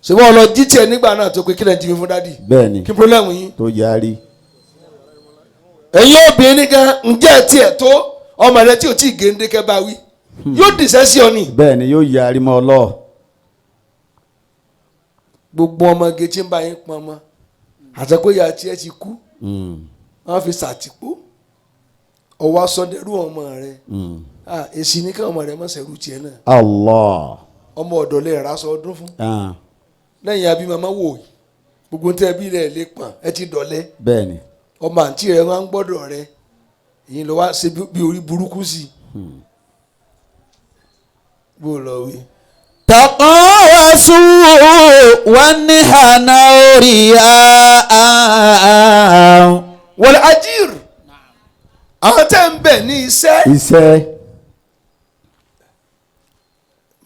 Ṣé wọ́n lọ jí tiẹ̀ nígbà náà tó pé kílẹ̀ ń jí mi fún dádì. Bẹ́ẹ̀ni. Kí pírọ́lẹ́mù yín. Tó yarí. Ẹ̀yin obìnrin gan ǹjẹ́ tiẹ̀ tó ọmọ rẹ tí ò tí ì géńdé kẹ́ bá wí yóò dìṣẹ́ sí ọ ni. Bẹ́ẹ̀ni yóò yarí mọ́ ọ lọ. Gbogbo ọmọge tí ń bá yín pọn ọmọ àtẹkóyà tiẹ̀ ti kú wọ́n fi ṣàtìpó ọwọ́ asọdẹrú ọmọ rẹ èsì ní káwọn ọmọ rẹ mọ̀ sẹ́rù tiẹ̀ náà. Allah. Ọmọ ọ̀dọ̀ lè ra aṣọ ọdún fún. Lẹ́yìn abí màmá wò yìí gbogbo tẹ́ bí rẹ̀ lè pọ̀n ẹ ti dọ̀lẹ́. Bẹ́ẹ̀ni. Ọmọ àǹtí rẹ wá ń gbọ́dọ̀ rẹ èyí lọ wá ṣe bí orí burúkú sí i. Bó lọ wí. تقاوسوا وانحنوا رياء. Wal ajir àwọn tẹ́ ń bẹ̀ ní iṣẹ́. Iṣẹ́.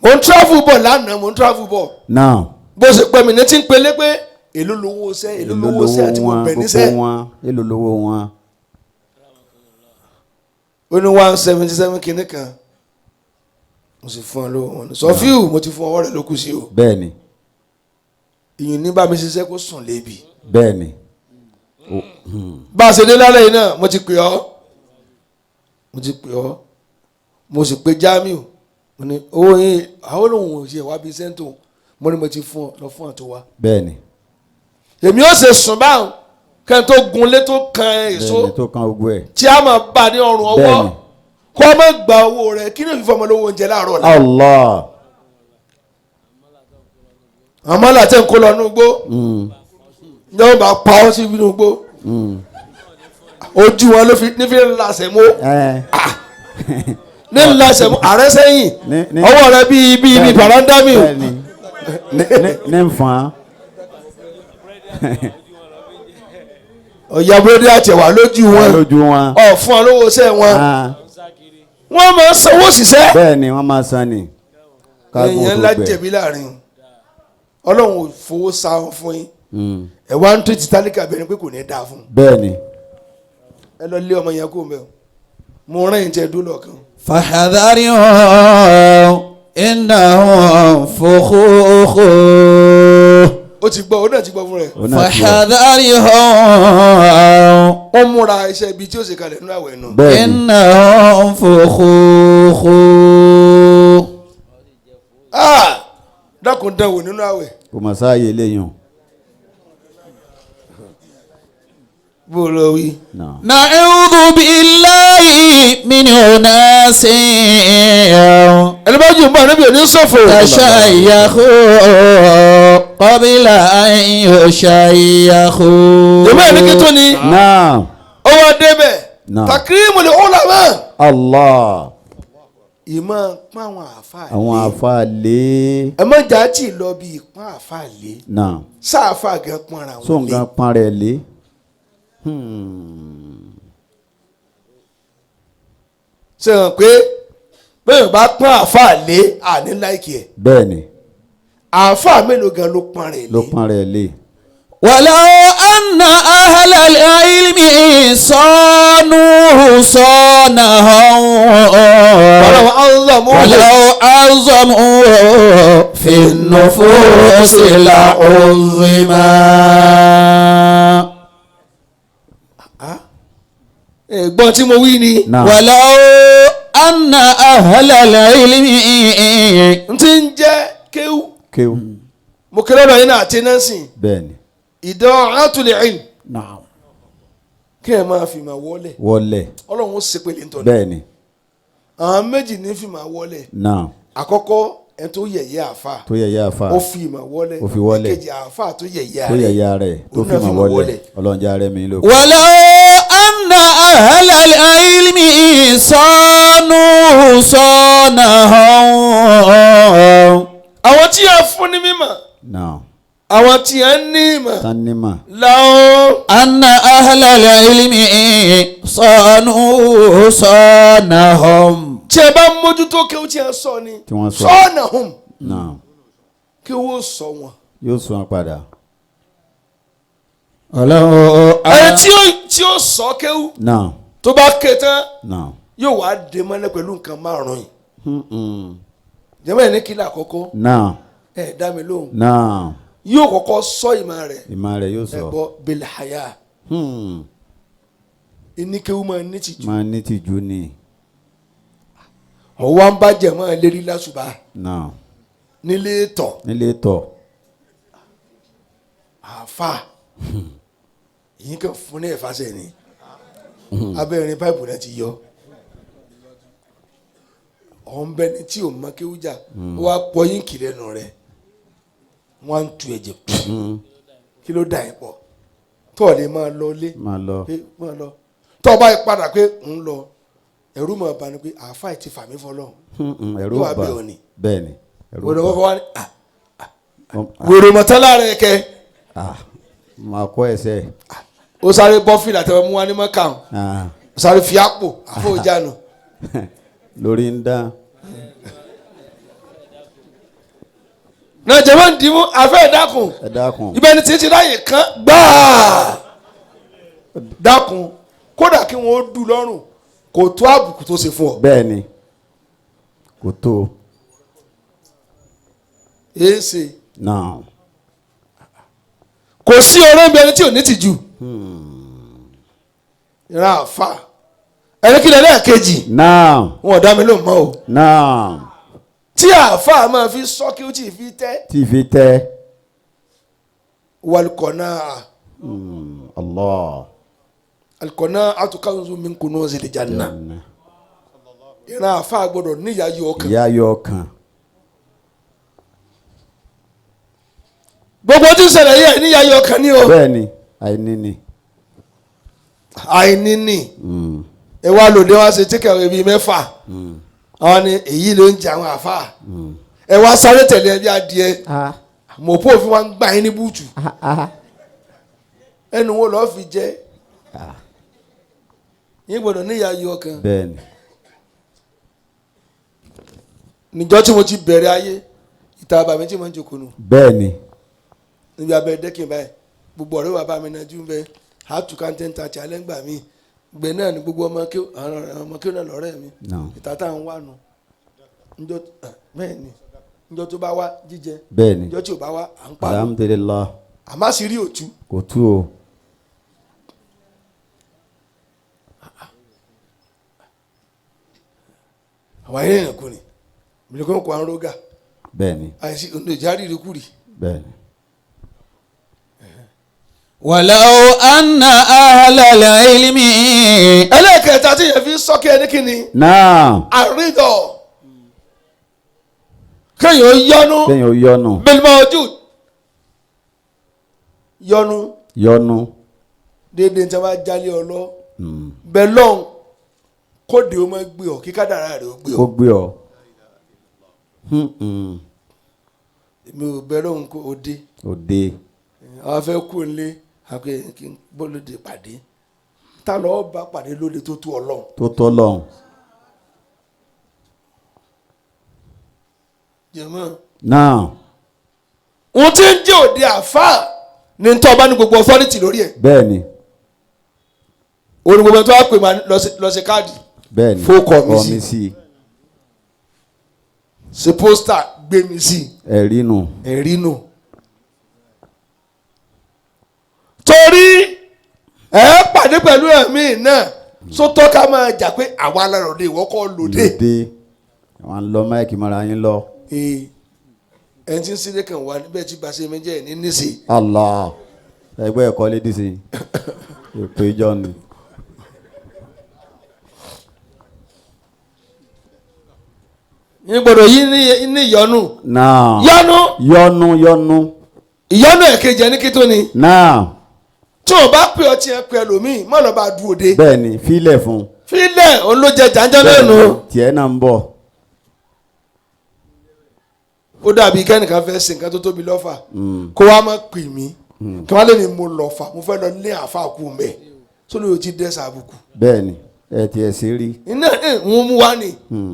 Mo ń travel bọ̀ lánàá, mo ń travel bọ̀. Náà. Bó ṣe pẹ́ mi ní tí ń pelé pé èló lówó iṣẹ́, èló lówó iṣẹ́ àti mo bẹ̀ níṣẹ́. Èló lówó wọn. Ó ní 177 kìíní kan mo sì fún ọ lówó wọn sọ fíù mo ti fún ọwọ́ rẹ̀ ló kù sí o. Bẹ́ẹ̀ni. Ìyìn ní bá mi ṣiṣẹ́ kó sùn lébi. Bẹ́ẹ̀ni. Bá a ṣe dé lálẹ́ yìí náà mo ti pè ọ́, mo ti pè ọ́, mo sì pe Jamiu, mo ní owó yín àwọn olóhùn ò ṣe wá bíi sẹ́ńtò, mo ní mo ti fún ọ lọ fún àtọwá. Bẹ́ẹ̀ni. Èmi ó ṣe sùn báwọn kẹ́ni tó gunlé tó kan èso Bẹ́ẹ̀ni tó kan ogun ẹ̀. tí a máa bá ní ọrùn ọwọ́ Bẹ́ẹ̀ni. kó o má gba owó rẹ kí ni òfin fọmọ lówó oúnjẹ láàárọ̀ la. Allah. Àmọ́ làtẹ̀ ń kó lọ inú igbó ní wọ́n bá pa ọ́ sí inú igbó ojú wọn ló fi ní fi ń lasẹ̀ mọ́ ní ń lasẹ̀ mọ́ ààrẹ sẹ́yìn ọwọ́ rẹ bíi bíi bíi parandami. Bẹ́ẹ̀ni. Ní nfa. Ọ̀yà búrẹ́dì àtẹ̀wà lójú wọn Lójú wọn. Ọ̀ fún ọ lówó iṣẹ́ wọn wọ́n máa ń sanwó òṣìṣẹ́. Bẹ́ẹ̀ni wọ́n máa san ni. Èèyàn ńlá jẹ̀bi láàrin Ọlọ́run ò fowó sa ọ fún yín ẹ wá ń tó ti tálíkà bẹ́ẹ̀ ni pé kò ní dáa fún un. Bẹ́ẹ̀ni. Ẹ lọ lé ọmọ yẹn kó mẹ́ o mo rán yín tẹ dúró lọ́kàn. فحذرهم إنهم فخوخ. Ó ti gbọ́, ó náà ti gbọ́ fún rẹ̀. Òun náà ti wọ̀. فحذرهم Wọ́n múra iṣẹ́ ibi tí ó ṣe kalẹ̀ nínú àwẹ̀ náà. Bẹ́ẹ̀ni. إنهم فخوخ. Ah! Dákun dán wò nínú àwẹ̀. Kò mà sáàyè eléyìí. Bó lọ wí. Náà. نعوذ بالله من أناس Ẹni bá jù ń bọ̀ níbi òní ṣòfò. تشيخوا قبل أن يشيخوا. Jọ̀mọ́ ẹ̀ ní kí tó ni. Náà. Ó wá débẹ̀. Náà. Takrimul ulama. Allah. Ìmọ̀ pọ́n àwọn àáfàá lé. Àwọn àfa lé. Ẹ má jà á tì lọ bí ìpọ́n àáfàá lé. Náà. Sáàfàá gan pọ́nra wọn lé. Sóǹgàn pọ́n rẹ̀ lé. Ṣé hàn pé bẹ́ẹ̀ bá pọ́n àáfàá lé àní láìkì ẹ̀. Bẹ́ẹ̀ni. Àáfàá mélòó gan ló pọ́n rẹ̀ lé. Ló pọ́n rẹ̀ lé. ولو أن أهل العلم صانوه صانهم Ọlọ́run azọmú. ولو عظموه في النفوس لعظما. Ẹ̀gbọ́n tí mo wí ni. Náà. ولو أن أهل العلم. N ti ń jẹ́ kéwú. Kéwú. Mo kéré ọ̀nà yín náà àti nọ́ọ̀sì. Bẹ́ẹ̀ni. Ìdán àtúlẹ̀ ẹ̀yìn. نعم. Kí ẹ máa fi máa wọlé. Wọlé. Ọlọ́run ó ṣépele ń tọ́ni. Bẹ́ẹ̀ni. Àwọn méjì ní fi máa wọlé. Náà. Àkọ́kọ́ ẹ tó yẹ̀yẹ́ àfa. Tó yẹ̀yẹ́ àfa. Ó fi ìmọ̀ wọlé. Ó fi wọlé. Ìkejì àfa tó yẹ̀yẹ́ Tó rẹ̀. yẹ̀yẹ́ rẹ̀ tó Òun fi náà mọ̀ wọlé. Ọlọ́run jẹ́ arẹ́ mi ló. ولو أن أهل العلم صانوا صانهم. Àwọn tí a fún ní mímọ̀. Náà. Àwọn tí a ní ìmọ̀. Tánnímà. Làwọn. أن أهل العلم صانوا صانهم. Tí ẹ bá mójútó kéwú tí a sọ ni. Tí wọ́n sọ. Sọ́ọ̀nà hùm. Náà. Kí owó sọ wọn. Yóò sún wọn padà. ولو Ẹni tí ó sọ kéwú. Náà. Tó bá ké tán Náà. yóò wá dé mọ́lẹ̀ pẹ̀lú nǹkan márùn-ún yìí. Jẹ́mọ́ ẹ̀ ní kí lákọ́kọ́. Náà. Ẹ dá mi lóhùn. Náà. Yóò kọ́kọ́ sọ ìmọ̀ rẹ̀. Ìmọ̀ rẹ̀ yóò Ẹ sọ. gbọ́ bilhaya. Ìníkéwú máa ní tìjú. Máa ní tìjú ni. Ọwọ́ ń bá jẹ̀mọ́ lérí lásùbà. Náà. Nílé tọ̀. Nílé tọ̀. Àáfà. Yìí kan fún ní ẹ̀fàṣẹ̀ ni. Abẹ́rin páìpù náà ti yọ. Ọ̀nbẹ́ni tí ò mọ kéwú jà. Ó wá pọ̀ yín kì lẹ́nu rẹ̀. Wọ́n á ń tu ẹ̀jẹ̀. Kí ló dà yín pọ̀? Tó ò lè máa lọ lé. Máa lọ. Pé máa lọ. Tó o bá yí padà pé ń lọ. Ẹ̀rú mọ̀ bá ní pé àáfà yìí ti fà mí fọlọ́. Ẹ̀rù Yóò wá bà. bẹ̀ ọ́ ni. Bẹ́ẹ̀ni. Ẹ̀rù Wèrè bà. kọ́kọ́ wá ní wèrè mọ̀tán lára ẹ̀ kẹ́. Máa kọ́ ẹsẹ̀. Ó sáré bọ́ fìlà tẹ́ mú wa ní mọ́kà. Ó sáré fi àpò àfọ̀jánu. Lórí ń dá. Náà jẹ́ wọ́n ń dìímú àfẹ́ ìdákun. Ẹ dákun. Ibẹ̀ ni títí láyè kan gbáà. Dákun kódà kí wọ́n ó dù lọ́rùn kò tó àbùkù tó ṣe fún ọ. Bẹ́ẹ̀ni. Kò tó. Èé ṣe. Náà. Kò sí ọ̀rọ̀ ibi ẹni tí ò ní tìjú. Ìran àfà. Ẹni kí lẹ́lẹ́kejì. Náà. Wọn ò dá mi lóhùn mọ́ o. Náà. Tí àáfàá máa fi sọ kí ó tì fi tẹ́. Tí fi tẹ́. Walikọ̀nà. Allah. Alikọ̀nà atukanzu min kunuzil janna. Ìran àáfàá gbọ́dọ̀ níyà yọ ọkàn. Ìyá yọ ọkàn. Gbogbo tí ń ṣẹlẹ̀ yẹ níyà yọ ọkàn ni o. Bẹ́ẹ̀ni. Àìní ni. Àìní ni. Ẹ wá lòdì wá ṣe tíkẹ̀rì bíi mẹ́fà. Àwọn ni èyí ló ń jẹ àwọn àáfàá. Ẹ wá sáré tẹ̀lé ẹbí adìẹ. Mọ̀pó òfin wa ń gbà yín ní búùtù. Ẹnu wo lọ́ọ́ fi jẹ? Yín gbọ́dọ̀ níyà yọ ọkàn. Bẹ́ẹ̀ni. Níjọ́ tí mo ti bẹ̀rẹ̀ ayé ìta bàbá mi tí mo ń jókòó nù. Bẹ́ẹ̀ni. Níbi abẹ́ dẹ́kìn báyìí gbogbo ọ̀rẹ́ bàbá mi náà jú ń bẹ àtúkà ń tẹ́ǹtà tí alẹ́ ń gbà mí gbẹ náà ni gbogbo ọmọ kí ọmọ kí náà lọ́rẹ́ mi ìta tá à ń wà nù. Níjọ́ bẹ́ẹ̀ ni níjọ́ tó bá wá jíjẹ. Bẹ́ẹ̀ni. Níjọ́ tí ò bá wá à ń pa. Alhamdulillah. Àmọ́ àṣírí òtú. Kò tú o. Àwọn ayé ìrìnkú ni mílíkọ́ kò à ń rógà. Bẹ́ẹ̀ni. Àìsí ọ̀nà ìjà rírì kúrì. Bẹ́ẹ̀ni. ولو أن أهل العلم. Ẹlẹ́kẹ̀ẹ́ta tí yẹn fi sọ́kẹ́ ẹni kí ni. Náà. Àrídọ̀ kéèyàn yọnu. Kéèyàn yọnu. Bílímọ̀ ojú yọnu. Yọnu. Déédéé tí a bá jálé ọ lọ bẹ́ẹ̀ lọ́hùn kóde o máa gbé ọ kí kádàrá rẹ ó gbé ọ. Kó gbé ọ. Èmi ò bẹ́ẹ̀ lọ́hùn kó o dé. Òde. Àwọn afẹ́ kú nílé àpè kí n bólóde pàdé tá lọ́ọ́ bá pàdé lóde tó tó ọlọ́run. Tó tọ́ lọ́hùn. Jẹ̀mọ́. Náà. Ohun tí ń jẹ́ òde àfáà ni tọ́ ọba ní gbogbo authority lórí ẹ̀. Bẹ́ẹ̀ni. Òun ni gbogbo ẹni tó wá pè máa lọ sí káàdì. Bẹ́ẹ̀ni. Fókọ̀ mi sí. Mi sí. Ṣe pósítà gbé mi sí. Ẹ̀rí nù. Ẹ̀rí nù. Torí ẹ pàdé pẹ̀lú ẹ̀mí náà sótọ́ ká máa jà pé àwa aláròde ìwọ kọ́ lòdè. Lòdè. Àwọn lọ máìkì mara yín lọ. Ẹni tí ń sílé kan wà níbẹ̀ tí gbàṣẹ mi jẹ́ ní nísì. Allah. Ẹgbẹ́ ẹ̀kọ́ lédì sí. Èpè ìjọ ni. Ní gbọ́dọ̀ yí ní ìyọnu. Náà. Yọnu. Yọnu yọnu. Ìyọnu ẹ̀kejì ẹni kí tó ni. Náà. Tí o bá pè ọtí ẹ pè ẹlòmíì má lọ bá a dúró de. Bẹ́ẹ̀ni fílẹ̀ fún. Fílẹ̀ òun ló jẹ jàǹjẹ́ náà nù. Tiẹ̀ náà ń bọ̀. Ó dàbí kẹ́nìkan fẹ́ ṣe nǹkan tó tóbi lọ́fà kó wá má pè mí kí wọ́n lè ní mo lọ́fà mo fẹ́ lọ lé àáfà kú mẹ́ sólù yóò ti dẹ́sà àbùkù. Bẹ́ẹ̀ni ẹ tiẹ̀ sí rí. Iná ẹ̀ ń mú wá ni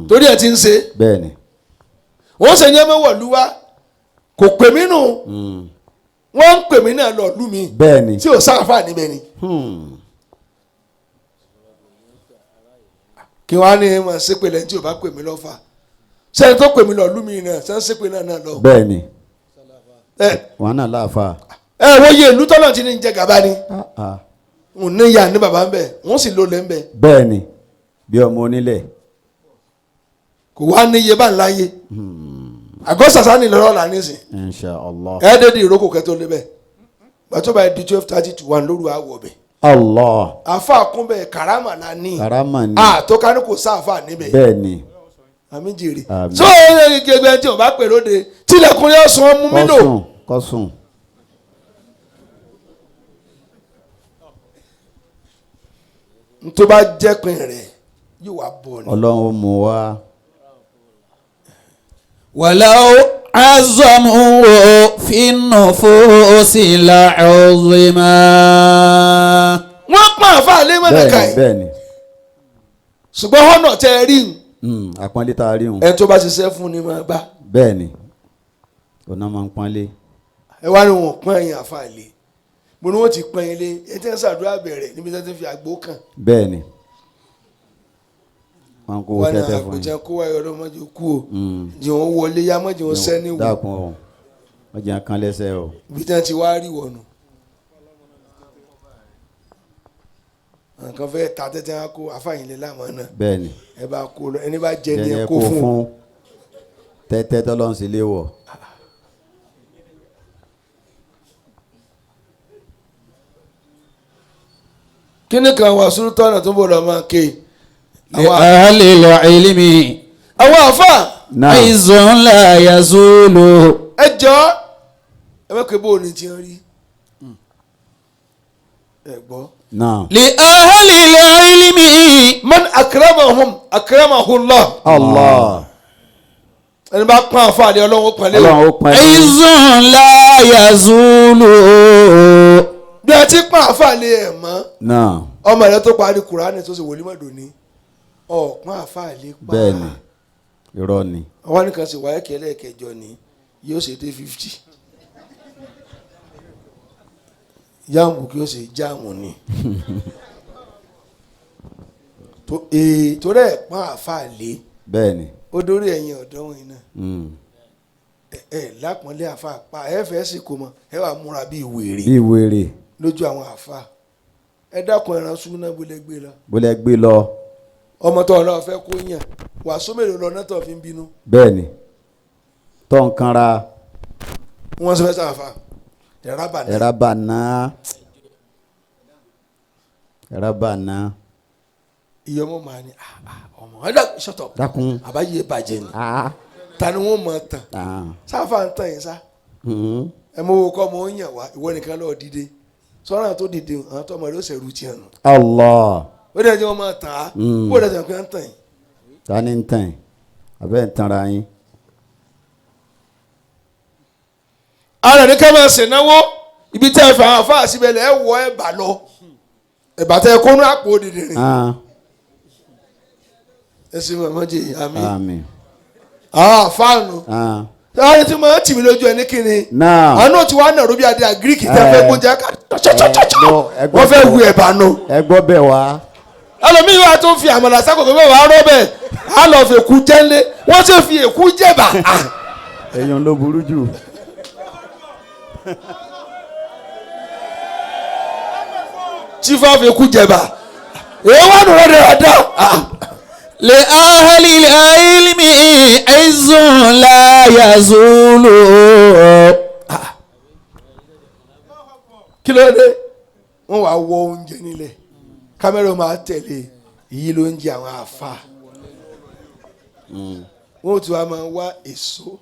torí ẹ̀ ti ń ṣe. Bẹ́ẹ̀ni. Wọ́n ṣe ní ẹ mẹ́wọ̀ lú wa kò pè mí nù wọ́n ń pè mí náà lọ lú mi Bẹ́ẹ̀ni. tí ò sáfà níbẹ̀ ni. Kí wọ́n á ní wọn ṣépè lẹ́yìn tí ò bá pè mí lọ́fà sẹ́ni tó pè mí lọ lú mi náà sẹ́ni ṣépè náà náà lọ. Bẹ́ẹ̀ni. Ẹ Wọn náà láàfà. ẹ wo iye ìlú tọ́lọ̀ tí ní jẹ gàba ni Ah, ah. n ní ìyá ní bàbá ń bẹ wọ́n sì lò lẹ́ ń bẹ Bẹ́ẹ̀ni bí ọmọ onílẹ̀. kò wá ní iye bá ń láyé àgọ́ sàṣà ni lọ́rọ̀ là nísìn Insha Allah. ẹ dédé ìrókò kẹtó lébẹ̀ gbàtọ́ bá di 12:30 to 1 lóru àwọ̀ bẹ̀ Allah. àfa kúnbẹ̀ karama la ní Karama ni. àtọ́ká ní kò sáfà níbẹ̀ Bẹ́ẹ̀ni. àmì jèrè Àmín. so gbẹgbẹ tí o bá pè lóde tilẹ̀kùn yóò sùn ọmú mi lò Kọ́sùn kọ́sùn. Ntọ́ bá jẹ́pin rẹ̀ yóò wá bọ̀ ni. Ọlọ́run ó mú wa. ولو عظموا في النفوس لعظما Wọ́n pọ́n àfa lé mọ́nàkà Bẹ́ẹ̀ni yìí bẹ́ẹ̀ni. ṣùgbọ́n ọ̀nà tẹ́ ẹ rí Àpọ́nlé tá a rí hùn. ẹni tó bá ṣiṣẹ́ fún ni máa bá. Bẹ́ẹ̀ni. Ọ̀nà máa ń pọ́nlé. Ẹ wá ní wọn pọ́n ẹ̀yìn àfa lé mo ní wọ́n ti pọ́n yín lé ẹ tẹ́ ń ṣàdúrà bẹ̀rẹ̀ níbi tí wọ́n ti fi àgbo kàn. Bẹ́ẹ̀ni. Wọ́n kó Wọ́n ní tẹ́tẹ́ fún àgbo tí yín. wọ́n kó wáyé ọdún mọ́jú kú o jẹ́ wọ́n wọlé yá mọ́jú wọn sẹ́ni wò Dákun o. Wọ́n jẹ́ kan lẹ́sẹ̀ o. ibi tí wọ́n ti wá rí wọ̀nù. Nǹkan fẹ́ ta tẹ́tẹ́ wọn kó àfàyìn lé láwọn náà Bẹ́ẹ̀ni. ẹ bá kó lọ ẹni bá jẹ ni ẹ Jẹ́ kó fún un. Tẹ́tẹ́ tọ́lọ́run sì lé wọ̀. Kíní kan wà sùrùtọ́nà tó ń bọ̀ lọ́ máa ké لأهل العلم àwọn àfà Náà. عز لا يزول ẹ jọ ẹ má pé bóun ni ti ń rí ẹ gbọ́. Náà. لأهل العلم Man akramahum akramahullah Allah. ẹni bá pọ́n àfa àlẹ́ ọlọ́run ó pọ́n lé o. Ọlọ́run ó pọ́n ẹ. عز لا يزول Bí a ti pọ́n àfa àlẹ́ ẹ̀ mọ́ Náà. ọmọ rẹ tó parí kùránì tó sì wòlímọ̀ dòní ọ̀pọ̀n àfa àlẹ́ pa. Bẹ́ẹ̀ni. Irọ́ ni. Àwọn nìkan sì wáyé kẹlẹ́ kẹjọ ni yóò ṣe dé 50 yáàmù kí ó ṣe jáàmù ni torí ẹ̀ pọ́n àfa àlẹ́ Bẹ́ẹ̀ni. ó dórí ẹ̀yìn ọ̀dọ́ wọn yìí náà ẹ lápọ̀nlé àfa pa ẹ fẹ́ sì kó mọ ẹ wà múra bíi wèrè Bí wèrè. lójú àwọn àfa ẹ dákun ẹran súná gbélé gbé lọ Bólẹ̀ gbé lọ. ọmọ tó ọlọ́ọ̀ fẹ́ kó yàn wàásù mélòó lọ náà tó fi ń bínú Bẹ́ẹ̀ni. Tọ́ ń kanra. wọ́n sọ fẹ́ sàfà ẹ̀rá bà náà Ẹ̀rá bà náà. Ẹ̀rá bà náà. Iye ọmọ màá ní "Ah, ah, ọmọ ẹ dákun shut up Dákun. àbáyé bàjẹ́ ni Ah. ta ni wọ́n mọ̀ tán Ah. sáfà ń tàn yín sá ẹ mọ owó kọ́ ọmọ ó yàn wá ìwọ nìkan lọ́ọ́ dìde sọ́ra tó dìde àwọn tó ọmọ rẹ ó sẹ̀rù tiẹ̀ nù Allah. Ó dẹ̀ jẹ́ wọ́n máa tàn á kó dẹ̀ jẹ́ wọ́n tàn yín. Ta ni ń tàn yín? Abẹ́ ń tanra yín. Ara ní ká máa ṣènáwó ibi tẹ́ ẹ fà á fà síbẹ̀ lẹ́ wọ ẹ̀bà lọ ẹ̀bà tẹ́ ẹ kónú àpò òdìdì rìn Ah. ẹ sì mọ̀ mọ́ jẹ àmì Àmín. àwọn àfáànù Ah. àwọn tí mo tì mí lójú ẹ ní kíni Náà. àwọn náà ti wá nàró bí adé àgíríkì tẹ́ fẹ́ gbóúnjẹ ká tsọ́tsọ́tsọ́tsọ́ Ẹ gbọ́ wọ́n fẹ́ bẹ̀ wu ẹ̀bà nù Ẹ gbọ́ bẹ̀ wá. ẹlòmíì wà tó fi àmàlà sákòókò bẹ́ẹ̀ wà á rọ́ bẹ́ẹ̀. A lọ fi èkú jẹ́lé, wọ́n sì fi èkú jẹ̀bà. Èèyàn ló burú jù. Tí fáwọn fi èkú jẹ̀bà, èyí wà nù rẹ̀ dáadáa. لأهل العلم عز لا يزول. Kí ló dé? Wọ́n wàá wọ oúnjẹ nílẹ̀, kámẹ́rà máa tẹ̀lé èyí ló ń jẹ àwọn àfa. Wọ́n ti wá máa wá èso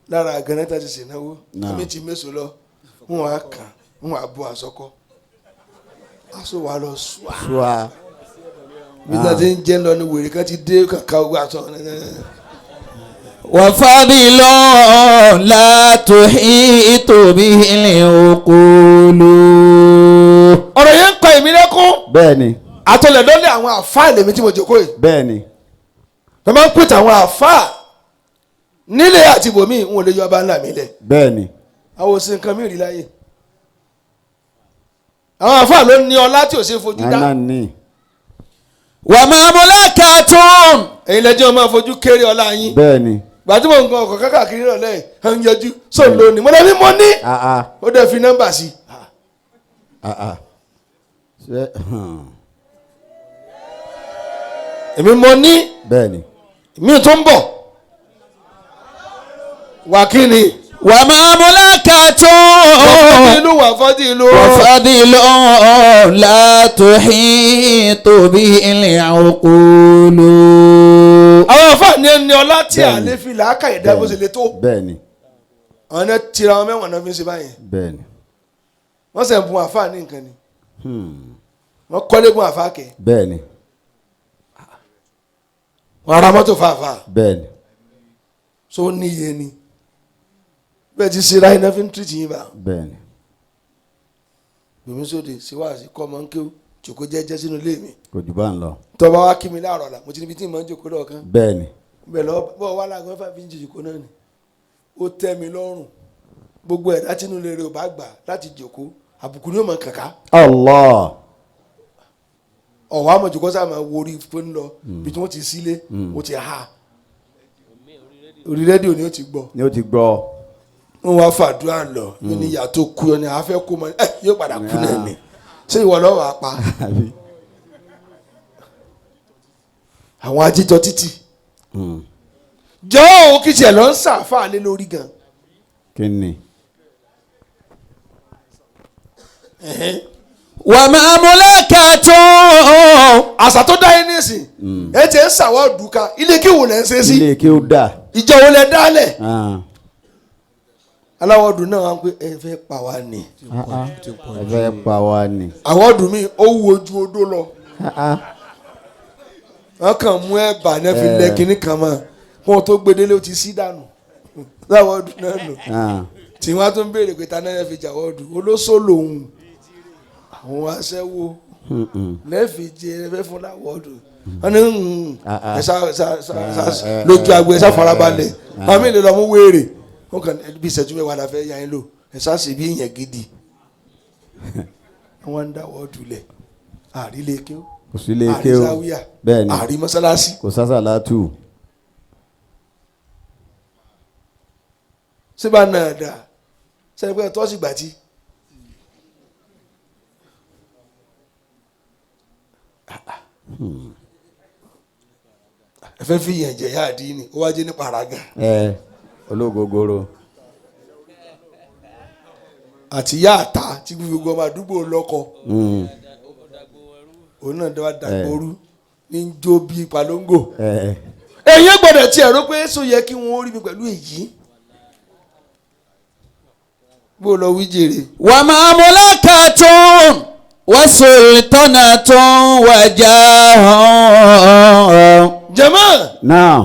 lára gánà ti sènáwó. Náà. Àmì ti méso lọ, wọ́n wàá kàn, wọ́n wàá bọ́ àsọkọ́, aṣọ wa lọ sùn. Ṣùà. Bí wọ́n ti ń jẹ́ lọ ní wèrè kan ti dé kàkà ogun aṣọ. وفضل لا تحيط به العقول. Ọ̀rọ̀ yẹn ń kọ èmi lẹ́kún. Bẹ́ẹ̀ni. Àtọlẹ̀dọ́lẹ̀ àwọn àfa lèmi tí mo jókòó yìí. Bẹ́ẹ̀ni. Wọ́n máa ń pètè àwọn àfa nílé àti ibòmíì, ń wò lè yọ ọba ńlá mi lẹ̀. Bẹ́ẹ̀ni. Àwọn òsì nǹkan mi rí láyé. Àwọn àfa ló ní ọlá tí ò ṣe fojú dá. Nánà ní. ومملكة. Ẹ̀yin lẹ́jọ́ máa fojú kéré ọlá yín. Bẹ́ẹ̀ni. Gbàtí mò ń gan ọkọ̀ káàkiri rọ̀lẹ́ ẹ̀ ń yọjú sóun lónìí mo lẹ́ni mo ní. Ah ah. Ó dẹ̀ fi nọ́mbà sí. Ah ah. Ṣé Èmi mo ní. Bẹ́ẹ̀ni. Mi tó ń bọ̀ wà kí ni. ومملكة. Ìlú wà fọ́dí ìlú. وفضل لا تحيط به العقول. Àwọn àfààní ẹni ọlá tí a Bẹ́ẹ̀ni. lè fi làákàyè dá bó ṣe lè tó. Bẹ́ẹ̀ni. Àwọn náà tira wọn mẹ́wọ̀n náà fi ń ṣe báyìí. Bẹ́ẹ̀ni. Wọ́n sẹ̀ ń bun àfààní nǹkan ni. Wọ́n kọ́lé bun àfáà kẹ́. Bẹ́ẹ̀ni. Wọ́n ra mọ́tò fàáfàá. Bẹ́ẹ̀ni. So níye ni bẹ́ẹ̀ ti ṣe ráyìn náà fi ń tìrìtì yín bá. Bẹ́ẹ̀ni. Gbèmí sóde síwáàsí kọ́ ọmọ ń kéwú jòkó jẹ́jẹ́ sínú ilé mi. Kò jù bá ń lọ. Tọ́ba wa kí mi láàárọ̀ la mo ti níbi tí mo ń jòkó lọ́ọ̀kan. Bẹ́ẹ̀ni. Bẹ́ẹ̀ lọ bọ́ wà láago 6 fi ń jòkó náà ni ó tẹ́ mi lọ́rùn. Gbogbo ẹ̀dá tínú lè rè ò bá gbà láti jòkó, àbùkù ni ó mọ̀ kàkà. Allah. Ọ̀wá àmọ̀ jòkó sáà máa wo orí fóònù lọ bí tí wọ́n ti sílé ó ti ha orí rédíò ni ó ti gbọ́. Ni ó ti gbọ́. Wọ́n wá fàdúrà lọ ní ìyá tó kú ọ ni àá fẹ́ kú mọ́ ẹ yóò padà kú náà ni, ṣé ìwọ lọ́wọ́ apá Àbí. Àwọn ajíjọ títì jọ òun kìí tiẹ̀ lọ ń sàfà lé lórí gan. Kí ni? ومملكة. Àṣà tó dá yín nísìn, ẹ ti ń sàwọ́ dùkà ilé kí wò lẹ́ ń ṣe sí. Ilé kí ó dà. Ìjọ wo lẹ dálẹ̀? Ah. Aláwọ̀ dùn náà wá ń pé ẹ fẹ́ pa wá ni. Ẹ fẹ́ pa wá ni. Àwọ̀ dùn mí ó wú ojú odó lọ. Wọ́n kàn mú ẹ̀bà náà fi lẹ́ kinní kan mọ́ kí wọ́n tó gbedele ó ti sí dànù láwọ̀ dùn náà nù. Ah. Tí wọ́n á tún béèrè pé ta náà fi jàwọ́ dùn olóṣó lòun àwọn aṣẹ́wó lẹ́ẹ̀fì jẹ ẹ fẹ́ fún láwọ̀ dùn wọ́n ní Ah, ah. ẹ sá sá sá sá lójú agbo ẹ sá farabalẹ̀ àwọn míì lè lọ mú wéèrè wọ́n kàn bí ìṣẹ́jú 10 la fẹ́ yà yín lò ẹ sá sì bí ìyẹn gidi wọ́n ń dáwọ́ dùlẹ̀ àrí lè kéwò. Kò sí ilé Àrí ké o. záwíyà. Bẹ́ẹ̀ni. Àrí mọ́sálásí. Kò sásàlátù. Síbà náà dà sẹ́ni pé tọ́sí gbàtí. Ẹ fẹ́ fi yẹn jẹ̀ yá àdínì ó wá jẹ́ ní paraga. Ẹ ológogoro. Àti yá àta tí gbogbo ọmọ àdúgbò lọ́kọ. Òun náà dáwà dàgbòrú ní ń jó bíi palongo. Ẹ Èyí gbọ́dọ̀ tiẹ̀ rò pé sọ yẹ kí wọ́n rí mi pẹ̀lú èyí bó lọ wí jèrè. ومملكة وسلطنة وجاه. Jama. Now.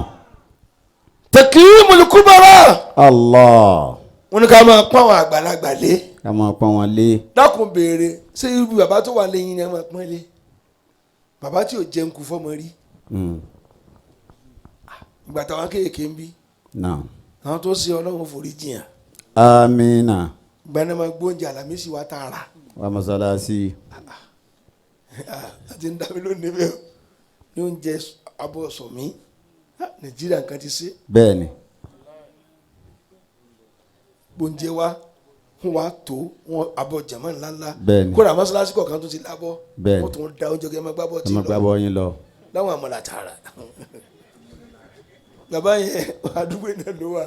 Takrimul kubara. Allah. Wọ́n ní ká máa pọ́n àwọn àgbàlagbà lé. Ká máa pọ́n wọn lé. Dákun béèrè, ṣé irú bàbá tó wà lẹ́yìn ni ẹ máa pọ́n lé? Bàbá tí ò jẹun kú fọ́mọ rí. Ìgbà táwọn kéèké ń bí. Now. Àwọn tó ṣe Ọlọ́run forí jiyàn. Amina. Ìgbà náà máa gbóúnjẹ àlàmísì wa tààrà. Wa masalasi. Àti ń dábí lónìí bẹ́ẹ̀ o ní oúnjẹ abọ́ sọ̀mí. Nàìjíríà nǹkan ti ṣe. Bẹ́ẹ̀ni. Gbóúnjẹ wa wọn wá tó wọn abọ́ jẹ̀mọ́ ńláńlá. Bẹ́ẹ̀ni. Kódà mọ́ṣáláṣí kọ̀ọ̀kan tó ti lábọ́. Bẹ́ẹ̀ni. Wọ́n tún da oúnjẹ kí ẹ máa gbábọ́ Ẹ tí máa lọ gbábọ́ yín lọ. Láwọn àmàlà tààrà. Bàbá yẹn àdúgbò náà ló wà.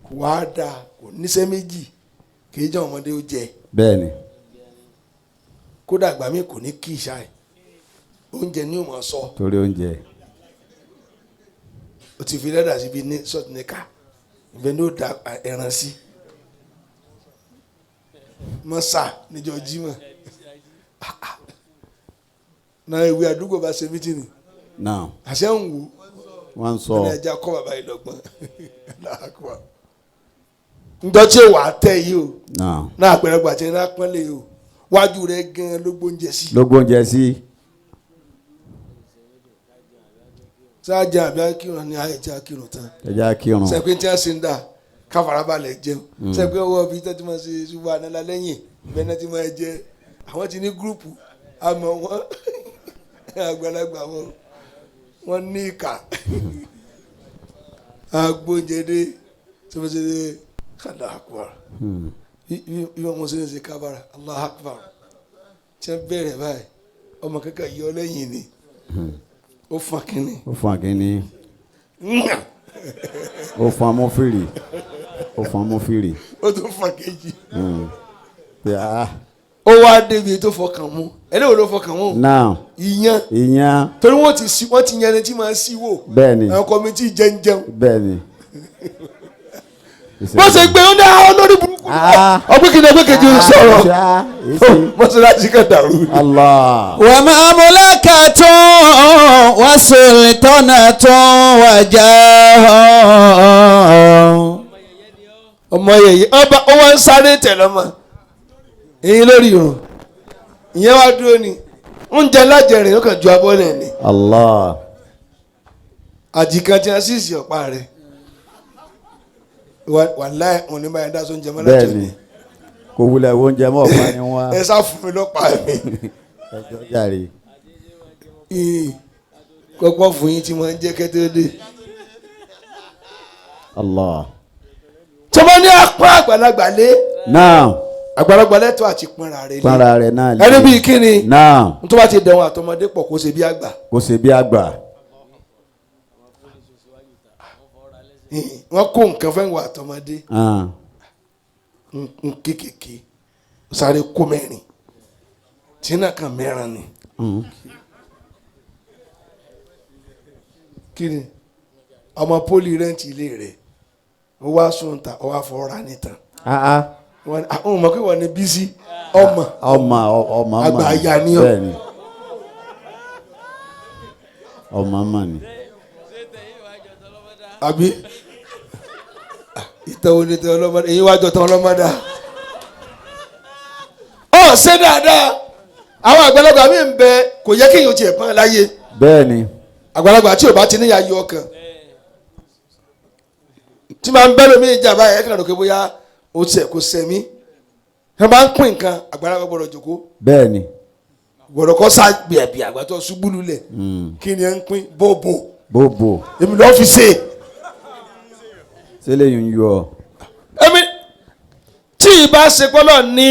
Kò wá dáa, kò níṣẹ́ méjì, kì í jẹ́ ọmọdé ó jẹ. Bẹ́ẹ̀ni. Kódà àgbà mi kò ní kí ìṣá ẹ̀, oúnjẹ ni ó máa sọ. Torí oúnjẹ. O ti fi lẹ́dà síbi ní sọ́ọ̀tì níkà, ìbẹ̀ ni ó da ẹran sí mọ́sà níjọ́ Jímọ̀ náà. Ìwé àdúgbò bá ṣe mítìnì. Náà. Àṣẹ ń wò. Wọ́n ń sọ. Ní ẹja kọ́ bàbá yìí lọ́gbọ́n làákùá njọ́ tí wà á tẹ̀ yìí o. Náà. Náà àpẹẹrẹ gbàtẹ́ náà pọ́nlé yìí o, wájú rẹ gan ló gbóúnjẹ sí. Ló gbóúnjẹ sí. Sáájà àbí akírun ni àyè tí akírun tán. Ẹ jẹ́ kírun. Sẹ́pẹ́ tí wọ́n ṣe ń dà káfarabalẹ̀ jẹun, sẹ́pẹ́ ọwọ́ bíi tẹ́tí máa ṣe ṣubú ànálá lẹ́yìn ìbẹ́ náà ti máa jẹ. Àwọn ti ní gúrùpù àmọ́ wọn àgbàlagbà wọn wọn ní ìkà agbóúnjẹdé sọfẹsẹdẹ. Allahu Akbar. Bí wọn ṣe ń ṣe kábàrà Allahu Akbar tí wọ́n bẹ̀rẹ̀ báyìí, ọmọ kankan yọ lẹ́yìn ni ó fọn kínní. Ó fún akínní. Ó fún amófìrì. Ó fún amófìrì. Ó tún fọn kejì. Pé ah. Ó wá débi tó fọkàn mú, ẹni wo ló fọkàn mú? Náà. Ìyẹn. Ìyẹn. Torí wọ́n ti sí, wọ́n ti yan ẹni tí máa sí wò. Bẹ́ẹ̀ni. Àwọn committee jẹunjẹun. Bẹ́ẹ̀ni. Bó ṣe gbé ó ní àwọn olórí burúkú. Ah. Ọgbẹ́ kìíní, ọgbẹ́ kejì ń sọ̀rọ̀. Ah, èsì. Mọ́ṣáláṣí kan dàrú ni. Allah. ومملكة وسلطنة وجاه. Ọmọ yẹyẹ ọba ó wá ń sáré tẹ̀lé ọmọ èyí lórí irun ìyẹn wá dúró ni oúnjẹ lájẹrìn ó kàn ju abọ́ lẹ̀ ni. Allah. Àjìkan tí a sì sí ọ̀pá rẹ̀ wàláì òun ní báyìí dá sóúnjẹ mọ́ láti Bẹ́ẹ̀ni. òní. Kò wulẹ̀ wo oúnjẹ mọ́ ọ̀pá ni wọ́n. Ẹ sá fún mi lọ́pàá mi. Ẹjọ́ jàre. Kọ́kọ́ fún yín tí wọ́n ń jẹ́ kẹ́tẹ́ dé. Allah. Tí wọ́n ní apá àgbàlagbà lé. Náà. Àgbàlagbà lẹ́tọ̀ àti pọnra rẹ̀ lé. Pọ́nra rẹ̀ náà lé. Ẹni bíi kíni. Náà. Tó bá ti dẹ̀wọ̀n àtọmọdé pọ̀, kó ṣe bí àgbà. Kò ṣe bí àgbà. Wọ́n kó nǹkan fẹ́ wọ àtọmọdé. Ah. N kékèké sáré kó mẹ́rin tí náà kàn mẹ́ran ni. Kíni ọmọ poli rent ilé rẹ̀, ó wá sùn ta, ó wá fọ́ ra níta. Ah ah. Wọ́n ní àwọn ọmọ kí wọ́n ní bísí ọmọ. Ọmọ ọmọ ọmọ. Àgbà aya ni ọ. Bẹ́ẹ̀ni. Ọmọ ọmọ ni. Àbí ìtàn wo ni tẹ ọlọ́mọdé èyí wájọ tán ọlọ́mọdé ọ ṣe dáadáa. Àwọn àgbàlagbà mi ń bẹ, kò yẹ kéèyàn tiẹ̀ pọ́n láyé. Bẹ́ẹ̀ni. Àgbàlagbà tí o bá ti níyà yọ ọkàn tí máa ń bẹ́ lómi ìjà báyìí, ẹ̀ kàn lókè bóyá o tiẹ̀ kò sẹ̀mí ẹ máa ń pín nǹkan, àgbàlagbà gbọ́dọ̀ jókòó. Bẹ́ẹ̀ni. Gbọ́dọ̀ kọ́ sá gbẹ̀bí àgbà tó ṣubú lulẹ̀. Kí ni ẹ ń pín bóbò? Bóbò. Èmi lọ́ọ́ fi ṣe. Sílẹ̀ yìí ń yọ. Èmi tí ìbá ṣe pọ́lọ́ ní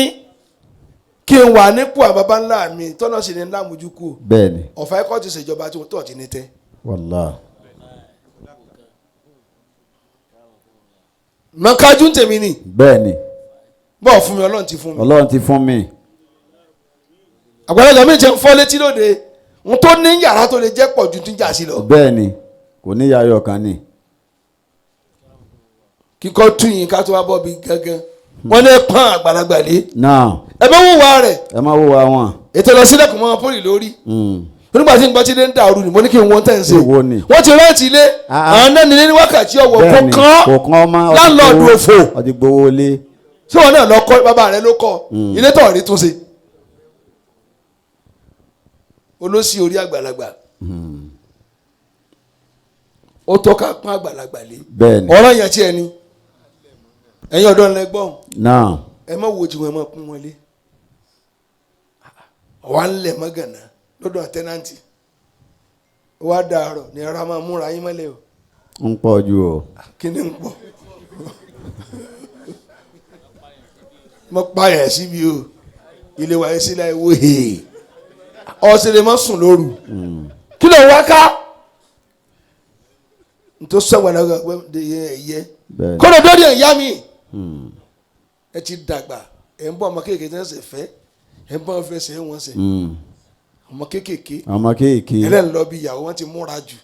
kí n wà nípò àbábá ńlá mi tọ́nà sì ní ńlá mojú kú. Bẹ́ẹ̀ni. Ọ̀fà ẹ̀kọ́ ti ṣèjọba tí wọ́n tọ̀ ti ní tẹ́. Wàllá. Mọ̀kájú ń tèmi ni. Bẹ́ẹ̀ni. Bọ́ọ̀ fún mi, Ọlọ́run ti fún mi. Ọlọ́run ti fún mi. Àgbàlagbà mi ti ń fọ́ létí lóde n tó ní yàrá tó lè jẹ́ pọ̀ ju tí ń jà sí lọ. Bẹ́ẹ̀ni. Kò ní yayọ̀ kan ni. Kíkọ́ tún yín ká tó wá bọ́ bí gángan wọ́n ní pọ́n àgbàlagbà lé. Náà. Ẹ bá wúwa rẹ̀. Ẹ má wúwa wọn. Ètò lọ sílẹ̀kùn mọ́ pólì lórí. Onígbà tí n gbọ́ tí ilé ń dàrú ni mo ní kí n wọ́n tẹ̀ ń ṣe. Èwo ni? Wọ́n ti rẹ́ǹtì ilé. Ah, ah. Àwọn náà nílé ní wákàtí ọ̀wọ̀ kò Bẹ́ẹ̀ni. kán. Kò kán mọ́. Láńlọ́ọ̀dù òfò. Ó ti gbowó lé. Ṣé wọn náà lọ kọ́? Bàbá rẹ ló kọ́ ilé tó rí tún ṣe. Olóṣì orí àgbàlagbà, ó tọ́ka pọ́n àgbàlagbà lé. Bẹ́ẹ̀ni. Ọ̀rọ̀ yẹn tí ẹ ní ẹ̀yin ọ̀dọ́ ńlẹ̀ gbọ́n. Náà. Ẹ má wo tiwọn, ẹ má kún wọn lé. Ọ̀wá ńlẹ̀ mọ́gànnà lọ́dọ̀ tẹ́nàntì. Wá dàárọ̀ ní ara máa múra yín mọ́lẹ̀ o. Ń pọ̀ ju o. Kí ni ń pọ̀? Mo pààyàn síbi o. Ilé wa yẹn sílẹ̀ wo hèè. Ọ̀sẹ̀ lè má sùn lóru. Kí ló wá ká? Ntọ́ sọ̀wọ́n náà ẹ̀yẹ. Bẹ́ẹ̀ni. Kọ́nà dọ́dí ẹ̀ yá mi. Ẹ ti dàgbà. Ẹ̀ ń bọ̀ ọmọ kéékèèké tí wọ́n ṣe fẹ́. Ẹ̀ ń bọ̀ fẹsẹ̀ wọn ṣe. Ọmọ kéékèèké. Ọmọ kéèké. Ẹlẹ́ni lọ bí ìyàwó wọn ti múra jù.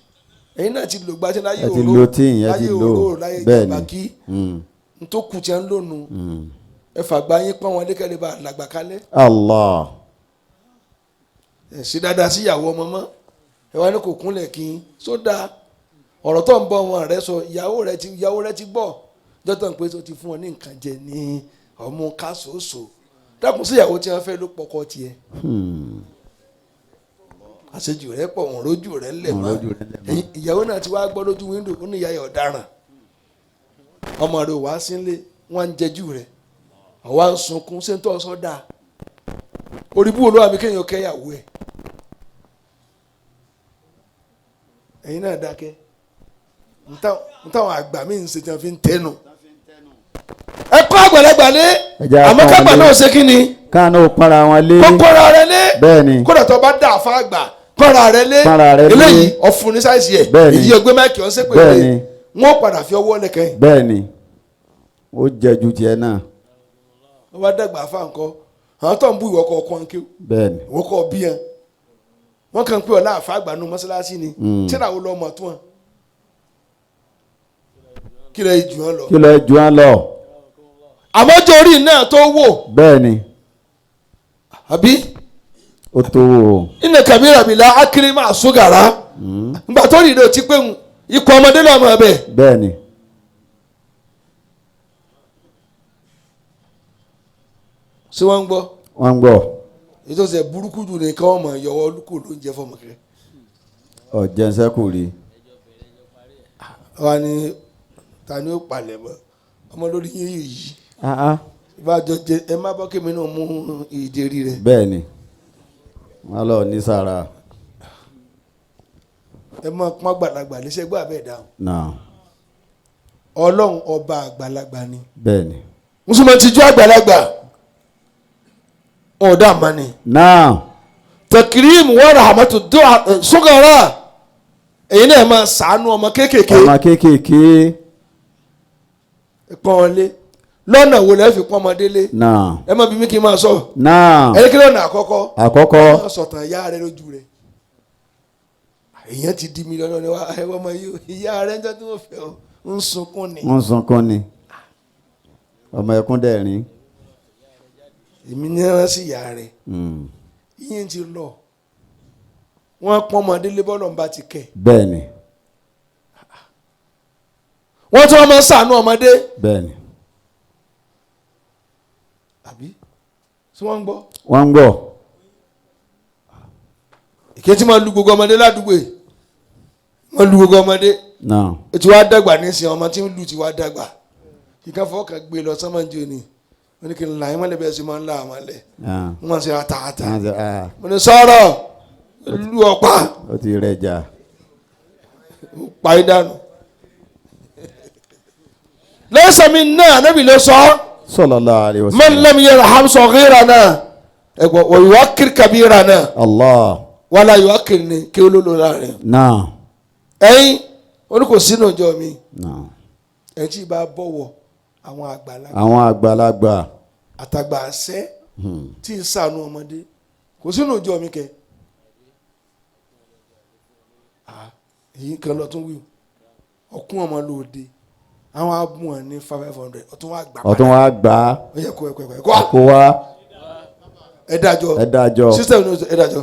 Ẹ̀yin náà ti lò gbàtí láyé Ẹ ti òró. lo tíì, ẹ ti Láyé lò. òró, láyé Bẹ́ẹ̀ni. ìjàmbá kí. Ntòkù tí a ń lò nù. Ẹ fàgbà yín pọ́n wọn lékẹ́lẹ́ bá làgbà kálẹ̀. Allah. Ẹ ṣe dáadáa sí ìyàwó ọmọ mọ́. Ẹ wá ní kò kúnlẹ̀ kí n sódà. Ọ̀rọ̀ tó ń bọ̀ wọn rẹ sọ ìyàwó rẹ ti gbọ́. Dọ́tà ń pè tó ti fún ọ ní nǹkan jẹ ní ọmú kásòóso. Dákun sí ìyàwó tí wọ́n fẹ́ ló pọkọ tiẹ̀. Àṣejù rẹ pọ̀ wọ́n rójú rẹ ńlẹ̀ mọ́. Wọ́n rójú rẹ̀ ńlẹ̀ mọ́. Ìyàwó náà ti wá gbọ́ lójú wíńdò ó ní ìyá yẹn ọ̀daràn. Ọmọ rẹ ò wá sílé wọ́n ń jẹjú rẹ̀. Àwa ń sunkún ṣé ń tọ́ sọ dáa. Orí bú olúwa mi kéèyàn kẹ́yàwó ẹ̀. Ẹ̀yin náà dákẹ́. N táwọn àgbà mi ń ṣe tí wọ́n fi ń tẹnu. Ẹ kọ́ àgbàlagbà lé. Ẹ jẹ́ Àmọ́ á kágbà pọ́n wọn lé. náà ṣe kí ni? Káàánú pọ́nra wọn lé. Kọ́kọ́ra rẹ lé. Bẹ́ẹ̀ni. Kódà tó bá dà fún àgbà kọ́ra rẹ lé. Pọ́nra rẹ lé. Eléyìí ọ̀fun ní sáìsì ẹ̀. Bẹ́ẹ̀ni. Èyí ọgbẹ́ máìkì ọ̀hún ṣépè lé. Bẹ́ẹ̀ni. Wọ́n padà fi ọwọ́ lẹ̀kẹ́ yìí. Bẹ́ẹ̀ni. Ó jẹ ju tiẹ̀ náà. Wọ́n bá dàgbà fáà ńkọ́. Àwọn tó ń bú ìwọ́kọ̀ ọkọ̀ ń kéwù. Bẹ́ẹ̀ni. Ìwọ́kọ̀ bí yẹn. Wọ́n kàn ń pè ọ́ láàfáà àgbà nù mọ́sálásí ni. Tíra wo lọ mọ̀ tó wọn? Kí lẹ jù wọn lọ? Kí lọ ju wọn lọ. Àmọ́jọ́ orí náà tó wò. Bẹ́ẹ̀ni. Àbí? Ó tó wò ó. Inna kabira bila akiri máa sógara. Ngbà tó rí ìdò tí pé ń ikọ̀ ọmọdé lọ́mọ ẹbẹ̀. Bẹ́ẹ̀ni. Ṣé wọ́n ń gbọ́? Wọ́n ń gbọ́. Ètò ìṣẹ̀ burúkú jù ní káwọn mọ̀ yọwọ́ kò ló ń jẹ fọmọ kẹrẹ. Ọ̀jẹ̀nsẹ́ kò rí. Wọ́n á ní ta ni ó palẹ̀ mọ́ ọmọ lórí yín yìí. Ìbájọ́ jẹ ẹ má bọ́ kémi náà mú ìdérí rẹ̀. Bẹ́ẹ̀ni. Wọ́n lọ ní sára. Ẹ má pọ́n àgbàlagbà léṣẹ́ gbọ́ àbẹ́ ìdáhùn. Náà. Ọlọ́run ọba àgbàlagbà ni. Bẹ́ẹ̀ni. Mùsùlùmí ti ju àgbàlagbà. Wọn ò dá àmọ́ ni. Náà. Tẹkirim wa rahmatu du'a sugara. Èyí náà máa ṣàánú ọmọ kéékèèké. Ọmọ kéékèèké. Pọ́n wọn lé. Lọ́nà wo lẹ́ fi pọ́n ọmọdé lé? Náà. Ẹ má bí mi kí n máa sọ. Náà. Ẹni kí lọ́nà àkọ́kọ́? Àkọ́kọ́. Má sọ̀tàn ìyá rẹ lójú rẹ̀. Èèyàn ti di mílíọ̀nù ni wá ẹ wọ́n mọ ìyá rẹ ń jọ́ tí wọ́n fẹ́ ọ ń sunkún ni. Wọ́n sunkún ni. Ọmọ ẹkún dẹ̀rín. Èmi ní rán sí ìyá rẹ̀. Ìyẹn ti lọ. Wọ́n pọ́n ọmọdé lé bọ́ọ̀lù ọ̀nba ti kẹ̀. Bẹ́ẹ̀ni. Wọ́n tún wọ́n máa ń ṣàánú ọmọdé. Bẹ́ẹ̀ni. Àbí? Ṣé wọ́n ń gbọ́? Wọ́n ń gbọ́. Ìké tí máa lu gbogbo ọmọdé ládùúgbò yìí. Wọ́n lu gbogbo ọmọdé. Náà. Ó ti wá dàgbà nísìnyí ọmọ tí ń lu ti wá dàgbà. Kíkà fọwọ́ kan gbé lọ sọ́mọ́ ní òní. Wọ́n ní kí n là yín mọ́lẹ̀ bẹ́ẹ̀ sì máa ń là àwọn lẹ̀. Wọ́n ṣe àtàtà. Mo ní sọ̀rọ̀ lu ọ̀pá. Ó ti rẹ̀ jà. Ó pa é dànù. Lẹ́sẹ̀ mi náà Ànábì ló sọ. Sallallahu alaihi wasallam. Man lam yarham saghirana. Ẹ̀gbọ́n wa yuwaqqir kabirana. Allah. Wala yuwaqqir ni kí ó ló lò láàrin. Náà. Ẹ̀yin oní kò sínú ìjọ mi. Náà. Ẹ̀ tí ì bá bọ̀wọ̀ àwọn àgbàlagbà. Àwọn àgbàlagbà. Àtàgbà àṣẹ tí ń ṣàánú ọmọdé kò sínú ìjọ mi kẹ. Èyí kan lọ tún wí ọkùn ọmọ lóde àwọn abùn ẹ ní 500 ọtún wà gbà Ọtún wa gbà á. ó yẹ kó ẹkọ ẹkọ Kó wá. ẹ dájọ́ Ẹ dájọ́. sísítẹ̀mù ní ẹ dájọ́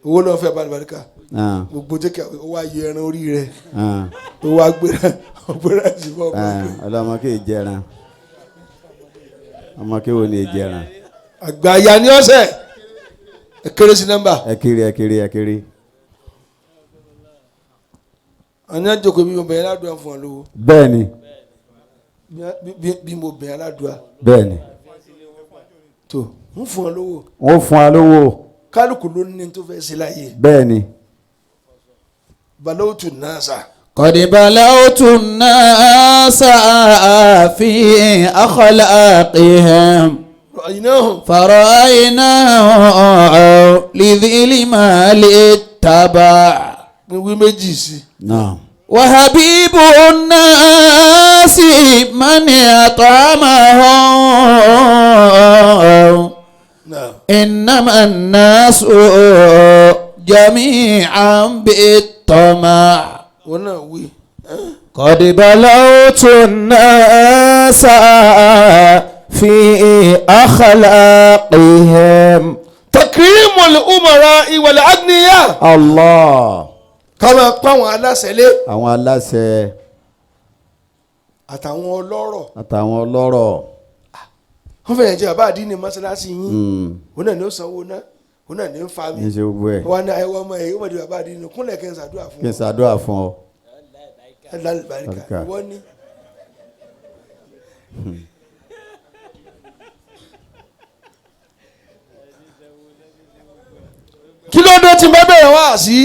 owó lọ́wọ́ fẹ́ balùbáríkà gbogbo jẹ́ kí ó wá yẹ ẹran orí rẹ̀ ó wá gbéra ọgbéra sí fún ọmọ rẹ̀. Ọlọ́mọ kì í jẹran. Ọmọ kí wo ni jẹran. Àgbà ya ni ọ̀sẹ̀ ẹ kéré sí nọ́mbà. Ẹ kiri ẹ kiri ẹ kiri. Àní àjòkó bí mo bẹ̀rẹ̀ aládùá fún ọ lówó. Bẹ́ẹ̀ni. Bí mo bẹ̀rẹ̀ aládùá. Bẹ́ẹ̀ni. Tó ń fún ọ lówó. Wọ́n fún wa lówó. Kálukú ló ní tó fẹ́ ṣe láyé. Bẹ́ẹ̀ni. Balawutu nasa. قد بلوت الناس في أخلاقهم Ra'aynahum. فرأيناهم لذي المال اتبع. Ní wí méjì sí. Náà. وحبيب الناس من أطعمهم Náà. إنما الناس جميعا بالطمع. Wọn náà wí. قد بلوت الناس في أخلاقهم. Takrimul umara wal agniya. Allah. Ká máa pa àwọn aláṣẹ lé. Àwọn aláṣẹ. Àtàwọn ọlọ́rọ̀. Àtàwọn ọlọ́rọ̀. Wọ́n fẹ̀yẹ̀ jẹ́ bàbá àdínní mọ́ṣáláṣí yín. Òun náà ni ó sanwó ná. Òun náà ni ó ń fa mi. Ní ṣe gbogbo ẹ̀. Wọ́n ní àyẹ̀wò ọmọ ẹ̀ yóò di bàbá àdínní kúnlẹ̀ kí n ṣàdúrà fún Kí n ṣàdúrà fún ọ. ọ. Lálùbáríkà. Wọ́n ní. Kí ló dé tí n bá bẹ̀rẹ̀ wá sí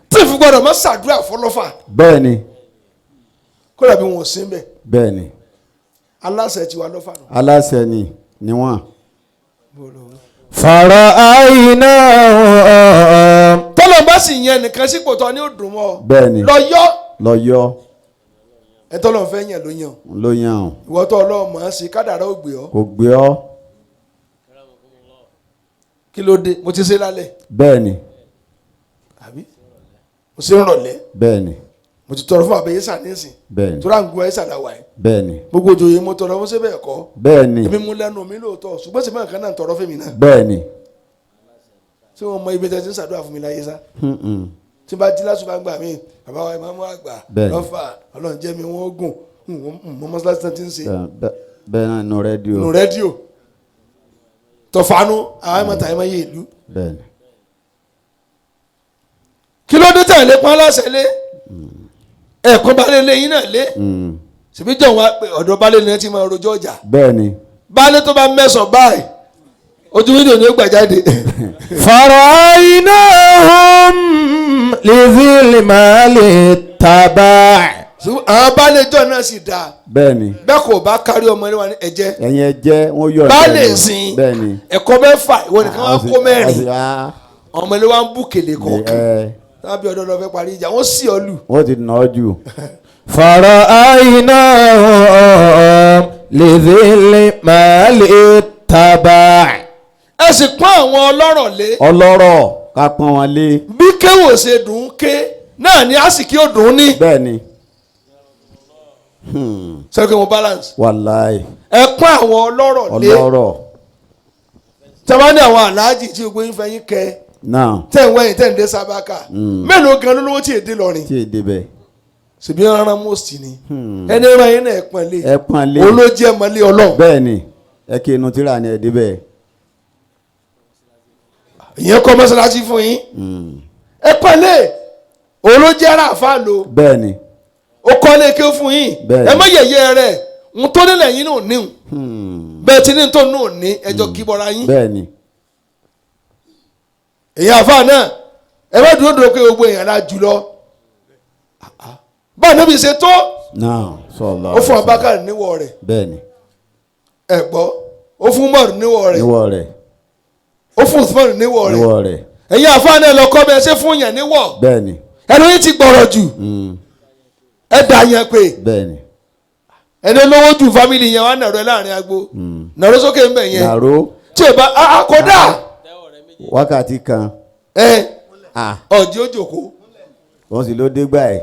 tí n fi gbọ́dọ̀ má ṣàdúrà fọlọ́fà. Bẹ́ẹ̀ni. Kódà bí wọn ò sí ń bẹ̀. Bẹ́ẹ̀ni. Aláṣẹ tiwa lọ́fà nù. Aláṣẹ ni wọ́n. فرأيناهم. Tọ́lọ̀ bá sì yẹn nìkan sípò tó ní ó dùn mọ́ ọ. Bẹ́ẹ̀ni. Lọ yọ. Lọ yọ. Ẹ tọ́lọ̀ fẹ́ yẹn ló yàn. Ló yàn ọ́. Ìwọ tó ọlọ́run mọ̀ ọ́n sí kádàrá ò gbé ọ. Kò gbé ọ. Kí ló dé? Mo ti ṣe lálẹ́. Bẹ́ẹ̀ni. Àbí? Mo ṣe ń rọ̀lẹ́. Bẹ́ẹ̀ni. Mo ti tọrọ fún àbẹ̀yẹ sàníìsìn. Bẹ́ẹ̀ni. Tóra ń gun ẹ̀sà làwà ẹ̀. Bẹ́ẹ̀ni. Gbogbo òjòyè mo tọrọ fún sébẹ̀ ẹ̀kọ́. Bẹ́ẹ̀ni. Èmi mú lẹ́nu mi lóòótọ́ ṣùgbọ́n sì máa kan náà tọrọ fún mi náà. Bẹ́ẹ̀ni. Ṣé wọ́n mọ ibi tẹ́ ti ń ṣàdúrà fún mi láyé sá? Tí n bá jí lásùbà gbà mí, bàbá wa ìmáàmù àgbà lọ́fà Ọlọ́run jẹ́ mi wọ́n gùn mọ́ mọ́ṣáláṣí náà ti ń ṣe. Bẹ́ẹ̀ náà nù rédíò. Nù rédíò. Tọ̀fánú àwọn ẹ̀mọ́ta ẹ̀mọ́ yé ìlú. Bẹ́ẹ̀ni. Kí ló dé tẹ̀lé pọ́n aláṣẹ lé? Ẹ̀kọ́ balẹ̀ lé yín náà lé. Ṣèbí jọ̀ wá pé ọ̀dọ̀ balẹ̀ ni ẹ ti máa rojọ́ ọjà. Bẹ́ẹ̀ni. Balẹ̀ tó bá mẹ́sàn-án báyìí, ojú wíńdò ni ó gbà jáde. فرأيناهم لذي المال اتبع. Àwọn balẹ̀ jọ̀ náà sì dáa. Bẹ́ẹ̀ni. Bẹ́ẹ̀ kò bá kárí ọmọ ní wa ní ẹ̀jẹ̀. Ẹ̀yin ẹ jẹ́ wọ́n yọ̀ Baálé sìn. Bẹ́ẹ̀ni. Ẹ̀kọ́ mẹ́fà ìwọ nìkan wá kó mẹ́rin. Ọmọ ilé wa ń bú kèlè kọ̀ọ̀kan. Tábí ọ̀dọ́ lọ fẹ́ parí ìjà wọ́n sì ọ lù. Wọ́n ti nà ọ́ jù. فرأيناهم لذي المال اتبع. Ẹ sì pọ́n àwọn ọlọ́rọ̀ lé. Ọlọ́rọ̀ ká pọ́n wọn lé. Bí kéwò ṣe dùn ún ké náà ni àsìkí ò dùn ún ní. Bẹ́ẹ̀ni. Sọ pé mo balance. Wàláì. Ẹ pọ́n àwọn ọlọ́rọ̀ lé. Ọlọ́rọ̀. Tí a bá ní àwọn aláàjì tí gbogbo yín fẹ́ yín kẹ. Náà. Tẹ̀ ń wẹ̀yìn tẹ̀ ń dé sábàkà. Mélòó gan lólówó tí èdè lọrin. Tí èdè bẹ̀. Ṣèbí rán most ni. Ẹni rán yín náà ẹ pọ́n lé. Ẹ pọ́n lé. Olójẹ́ mọ́lé ọlọ́run. Bẹ́ẹ̀ni. Ẹ kí inú tíra ni ẹ dé bẹ́ẹ̀. Ìyẹn kọ́ mọ́ṣáláṣí fún yín. Ẹ pọ́n lé. Olójẹ́ ara àfa lò. Bẹ́ẹ̀ni. Ó kọ́ lé ké fún yín. Bẹ́ẹ̀ni. Ẹ má yẹ̀yẹ́ rẹ̀. N tó nílẹ̀ yín náà níhùn. Bẹ́ẹ̀ tí ní tó náà ní ẹjọ́ kíbọra yín. Bẹ́ẹ̀ni. Èyàn àfa náà ẹ má dúró dúró pé gbogbo èèyàn la jù lọ. Báwo níbi ṣe tó? Náà sọlọ. Ó fún Abakar níwọ̀ rẹ̀. Bẹ́ẹ̀ni. Ẹ gbọ́. Ó fún Umar níwọ̀ rẹ̀. Níwọ̀ rẹ̀. Ó fún Usman níwọ̀ rẹ̀. Níwọ̀ rẹ̀. Ẹ̀yin àfa náà lọ kọ́ bẹ́ẹ̀ ṣe fún yàn níwọ̀. Bẹ́ẹ̀ni. Ẹnu yín ti gbọ̀rọ̀ jù. Ẹ dà yẹn pé. Bẹ́ẹ̀ni. Ẹni olówó jù fámìlì yẹn wà nàró ẹ láàrin agbo. Nàró sókè ń bẹ̀ yẹn. Nàró. Tí o bá a kò dà. Wákàtí kan. Ẹ ọ̀dí ó jòkó. Wọ́n sì ló dé gbà ẹ̀.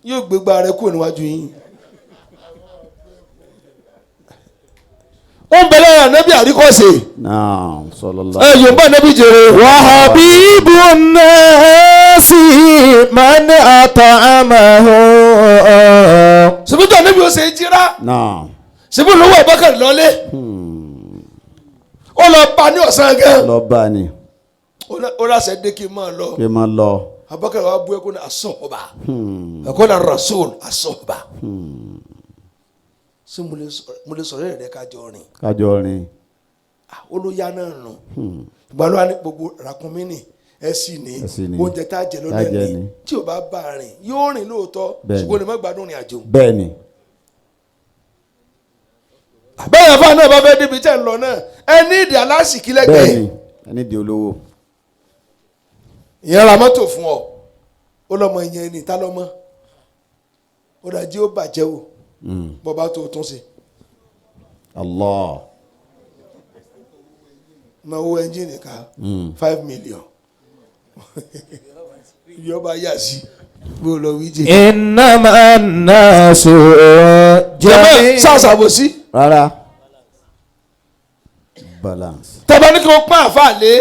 Yóò gbégbá rẹ kúrò níwájú yín. Ó ń bẹ lára ànábì àríkọ́sẹ̀. Náà sọlọ́lá. Ẹ yóò bá ànábì jèrè. وحبيب الناس من أطعمه. Ṣèbí tó ànábì ó ṣe é jíra. Náà. Ṣèbí olówó Abubakar lọlé. Ó lọ bá ní ọ̀sán gan. Lọ bá ni. Ó láṣẹ dé kí n máa lọ. Kí n máa lọ. Abubakar wa bú ẹkún ní asọ́ọ̀bà. Ẹ̀kọ́ náà rasul asọ́ọ̀bà. Ṣé mo lè sọ̀rọ̀ rẹ̀ kájọ rìn? Kájọ rìn. Olóyà náà nù ìgbà ló wà ní gbogbo ràkúnmí nì ẹ sì ní Ẹ sì ní. oúnjẹ tá a jẹ Tá a lọ́dọ̀ jẹ ní ní. tí ò bá bá a rìn yóò rìn lóòótọ́, Bẹ́ẹ̀ni. ṣùgbọ́n ní má gbádùn rìn àjò. Bẹ́ẹ̀ni. Bẹ́ẹ̀ fún àná bá fẹ́ débi tẹ́ ń lọ náà, ẹ ní ìdí aláṣìkí lẹ́gbẹ̀ẹ́. Bẹ́ẹ̀ni, ẹni di olówó. Ìyẹn ra mọ́tò fún ọ, ó lọ́mọ ìyẹn ní ìta lọ́mọ, ó dájú ó bàjẹ́ o, bọ́ba tó tún ṣe. Allah. Máa wo ẹ́ńjìnì ká 5 million ibi ọba yà sí bó lọ wí jẹ. إنما الناس Jẹ́mọ́ جميع ṣàṣàbòsí. Rárá, balance. Tọ́ba ní kí wọ́n pọ́n àfa lé,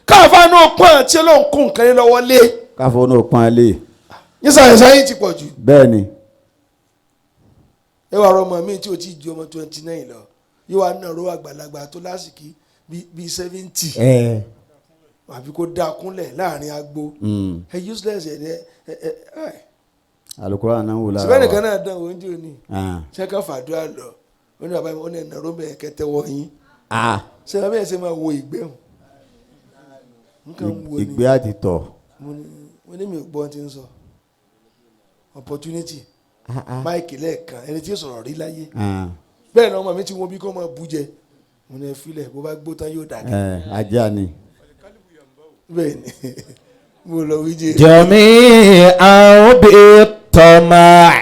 káàfà náà pọ́n àti ọlọ́run kún nǹkan yín lọ́wọ́ lé. Káfọ́ náà pọ́n lé. Yín sàyẹ̀sà yín ti pọ̀ jù. Bẹ́ẹ̀ni. Ẹ wà rọmọ mi tí o ti ju ọmọ 29 lọ, yóò wá nàró àgbàlagbà tó lásìkí bíi 70, Ẹ àbí kó dáa kúnlẹ̀ láàrin agbo. Ẹ useless ẹ ẹ ẹ ẹ. Alukóra náà wò lára Sìbẹ́ nìkan wa. náà dán oúnjẹ òní. Ah. Ṣé ká fàdúrà lọ, ó ní bàbá mi, ó ní ẹ̀nàró bẹ́ẹ̀ kẹtẹ́wọ́ yín. Ah. Ṣé bàbá yẹn ṣe máa wo ìgbẹ́ hùn nǹkan ń wo ni? Ìgbé àti tọ̀. Mo ní mi ò gbọ́ ohun tí ń sọ. Opportunity máìkì lẹ́ẹ̀kan, ẹni tí ó sọ̀rọ̀ rí láyé. Ah. Bẹ́ẹ̀ ni ọmọ mi ti wo bí kò máa bú jẹ. Mo ní ẹ filẹ̀, bó bá gbó tán yóò dàgẹ́. Ẹ ajá ni. Bẹ́ẹ̀ ni mo lọ wí jẹ. جميعا بالطمع.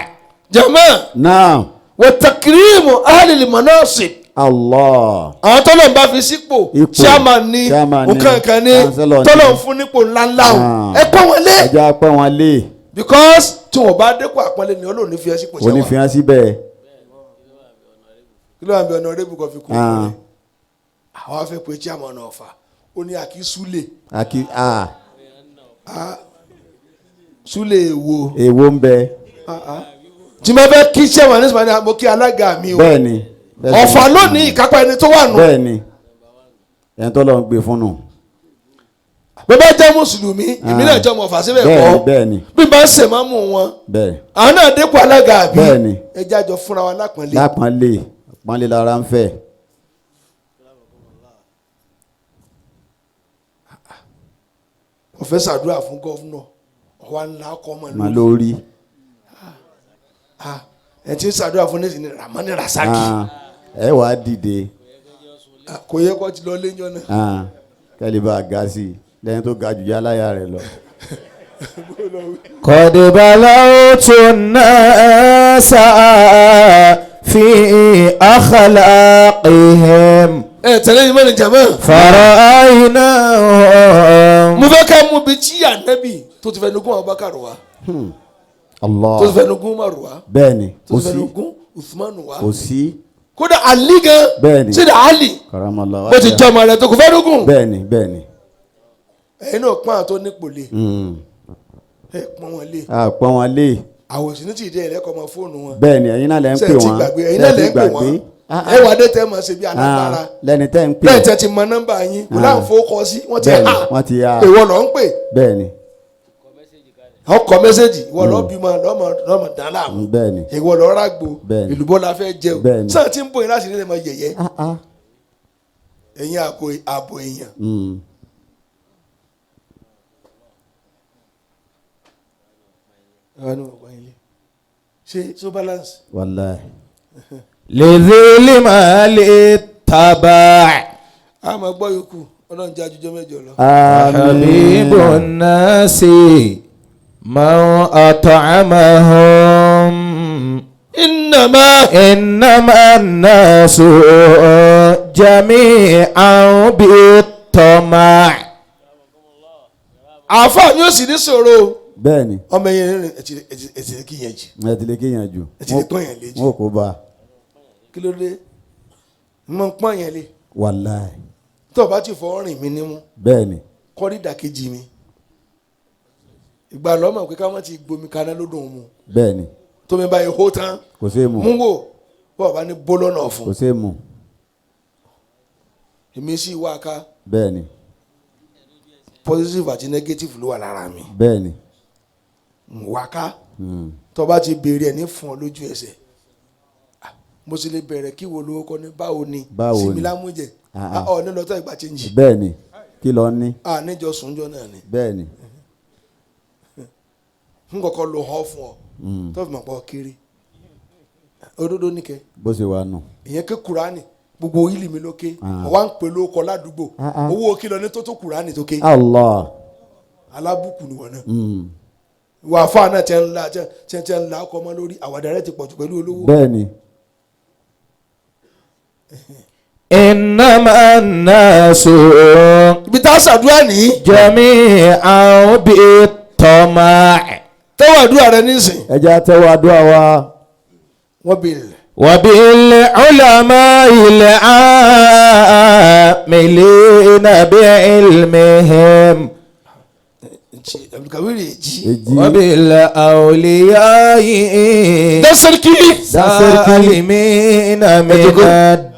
Jama. Náà. Wa takrimu ahli manasib. Allah. Àwọn tọ́lọ̀ ń bá fi sípò, Ipò. chairman ní, Chairman ní, nǹkan ní, councillor ní. tọ́lọ̀ ń fún nípò ńláńlá o, Ah. ẹ pọ́n wọn lé. Ẹja pọ́n wọn lé. Because tí wọn bá dẹ́kun àpọ́nlé ni Ọlọ́run ní fi ẹ́ sípò Òní fi chairman. hàn síbẹ̀. Kí ló wà ń bẹ ọ̀nà kan fi kún un Ah. àwọn afẹ́ pé chairman Ọ̀fà, ó ní àkí súlè. Àkí ah. Súlè èwo? Èwo ń bẹ? Tí mo fẹ́ kí chairman ní sùpàdé, mo kí alága mi o. Bẹ́ẹ̀ni. Ọ̀fà lónìí, ìkápá ẹni tó wà nù. Bẹ́ẹ̀ni, ẹni tó lọ ń gbé fún nù. Bẹ́ẹ̀ bá jẹ́ mùsùlùmí, èmi Ah. náà jẹ́ ọmọ Ọ̀fà síbẹ̀ Bẹ́ẹ̀ni, kọ́. bẹ́ẹ̀ni. Bí n bá ń sè máa mú wọn, Bẹ́ẹ̀. àwọn náà dépò alága àbí? Bẹ́ẹ̀ni. Ẹ jájọ fúnra wa lápọ̀nlé. Lápọ́nlé, pọ́nlé lára ń fẹ́. Wọ́n fẹ́ ṣàdúrà fún governor, ọ̀wá ńlá kọ́ ọmọ Mà lórí. lórí. Ah, ẹ ti ń ṣàdúrà fún nísìnyí Ramani Rasaki. Ah, ẹ wàá dìde. Ah, kò yẹ kó ti lọ léjọ́ náà. Ah, kẹ́lẹ́ bá a ga sí i lẹ́yìn tó ga jù yálàyà rẹ̀ lọ. قد بلوت الناس في أخلاقهم. Ẹ tẹ̀lé yìí mọ́ni jàmọ́. فرأيناهم. Mo fẹ́ ká mú bi tí ànábì tó ti fẹnu gún Abubakar wá, Allah. tó ti fẹnu gún Umaru wá, Bẹ́ẹ̀ni. tó Kò ti sí. fẹnu gún Usman wá, Kò sí. kódà Ali gan. Bẹ́ẹ̀ni. Sídà Ali, Karamala. bó ti jẹ́ ọmọ rẹ̀ tó kò fẹnu gún. Bẹ́ẹ̀ni, bẹ́ẹ̀ni. Ẹ̀yin náà pọ́n àtọ́ nípò lé. Ẹ pọ́n wọn lé. A pọ́n wọn lé. Àwọn òsì ní ti ìdí ẹ̀rẹ́kọ̀ ọmọ fóònù wọn. Bẹ́ẹ̀ni, ẹ̀yin náà lẹ́ ń Ṣé pè ẹ ti wọ́n. gbàgbé? Ẹ̀yin Ṣé náà ẹ ti lẹ́ ń pè wọ́n. gbàgbé? Ah, Ẹ ah. wà dé tẹ́ mọ̀ ṣe bí alágbára. Ah, lẹ́ni tẹ́ ń pè. Bẹ́ẹ̀ tẹ́ ti mọ nọ́mbà yín kò Ah. láǹ fowó sí wọ́n ti Bẹ́ẹ̀ni, hà. wọ́n ti há. Ìwọ lọ ń pè. Bẹ́ẹ̀ni. Ọkọ̀ message, ìwọ lọ bímọ lọ́mọ lọ́mọ dán láàmú. Bẹ́ẹ̀ni. Ìwọ lọ rágbó. Bẹ́ẹ̀ni. Ìlúbọ́ la fẹ́ jẹ o. Bẹ́ẹ̀ni. Sáà tí ń bóyin láti nílẹ̀ mọ yẹ̀yẹ́. Ah, ah. Ẹ̀yin àbò àbò èèyàn. Àwọn ni wọ́n gbọ́ yín lé. Ṣé so balance? Wàláhì. لذي المال التبع. A máa gbọ́ yòókù, Ọlọ́run jẹ́ àjùjọ mẹ́jọ lọ. حبيب الناس من أطعمهم. Innama. إنما الناس جميعا بالطمع. Àáfàá mi ò sì ní sọ̀rọ̀ o. Bẹ́ẹ̀ni. Ọmọ ẹ̀yìn rẹ̀ ẹ̀tì kí yẹn jì. Ẹ ti lè kéèyàn jù. Ẹ ti lè pọ́n yẹn lé jù. Wọn kò bá a. Kí ló dé mo ń pọ́n yẹn lé? Wàláhì. Tó o bá ti fọ́ rìn mí nímú, Bẹ́ẹ̀ni. kọ́rí ìdàkejì mi ìgbà lọ́mọ pé ká má ti gbomi kaná lódò mu. Bẹ́ẹ̀ni. Tómi báyìí hó tán, Kò sí mu. mú wò bọ́ọ̀ bá ní bó lọ́nà ọ̀fun. Kò sí mu. Èmi sì wá ká. Bẹ́ẹ̀ni. Positive àti negative ló wà lára mi. Bẹ́ẹ̀ni. Mo wá ká. Tó bá ti béèrè ẹ̀ ní fún ọ lójú ẹsẹ̀. Ah, mo sì lè bẹ̀rẹ̀ kí wo lówó kọ́ ní báwo ni Báwo sinmi ni? lámújẹ. Ah, ah. Ọ ní lọ́tọ̀ ìgbà change. Bẹ́ẹ̀ ni, kí lọ ní. À níjọ sùnjọ náà ni. Bẹ́ẹ̀ ni. N kọ́kọ́ lo họ fún ọ tó fi mọ̀ pọ̀ kiri òdodo níkẹ́. Bó ṣe wà nù. Ìyẹn ké Kùránì gbogbo ìlì mi lókè. Ah. Ọwá ń pè lóko ládùúgbò. Ah, ah. Owó kìlọ̀ ní tó tó Kùránì tó ké. Allah. Alábùkù ni wọ́n náà. Ìwà àfáà náà tiẹ̀ ń la tiẹ̀ ń la ọkọ̀ ọmọ lórí àwàdà rẹ̀ ti pọ̀jù pẹ̀lú olówó. Bẹ́ẹ̀ ni. إنما الناس Ibi tá a ṣàdúrà nìyí. جميعا بالطمع. Tẹ́wọ̀ àdúrà rẹ nísìn. Ẹ jẹ́ àtẹ́wọ́ àdúrà wa. Wọ́n bèèrè. وبالعلماء العاملين بعلمهم. Abdulkawiri èjì. Èjì. وبالأولياء Dẹ́sẹ̀rìkì. سالمين من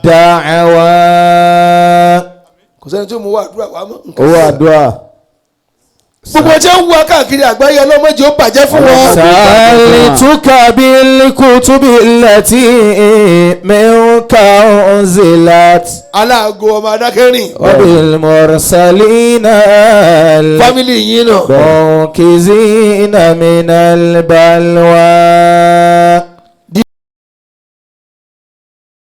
الدعوى. Kò sẹ́ni tó mú wá àdúrà wá mọ́. Owó àdúrà. Gbogbo ọjọ́ ń wá káàkiri àgbáyé ọlọ́mọdé ó bàjẹ́ fún wọn. سألتك بالكتب التي منك أنزلت. Aláàgọ́ ọmọ adákẹ́rìn. وبالمرسلين Fámìlì yín náà. المنقذين من البلوى.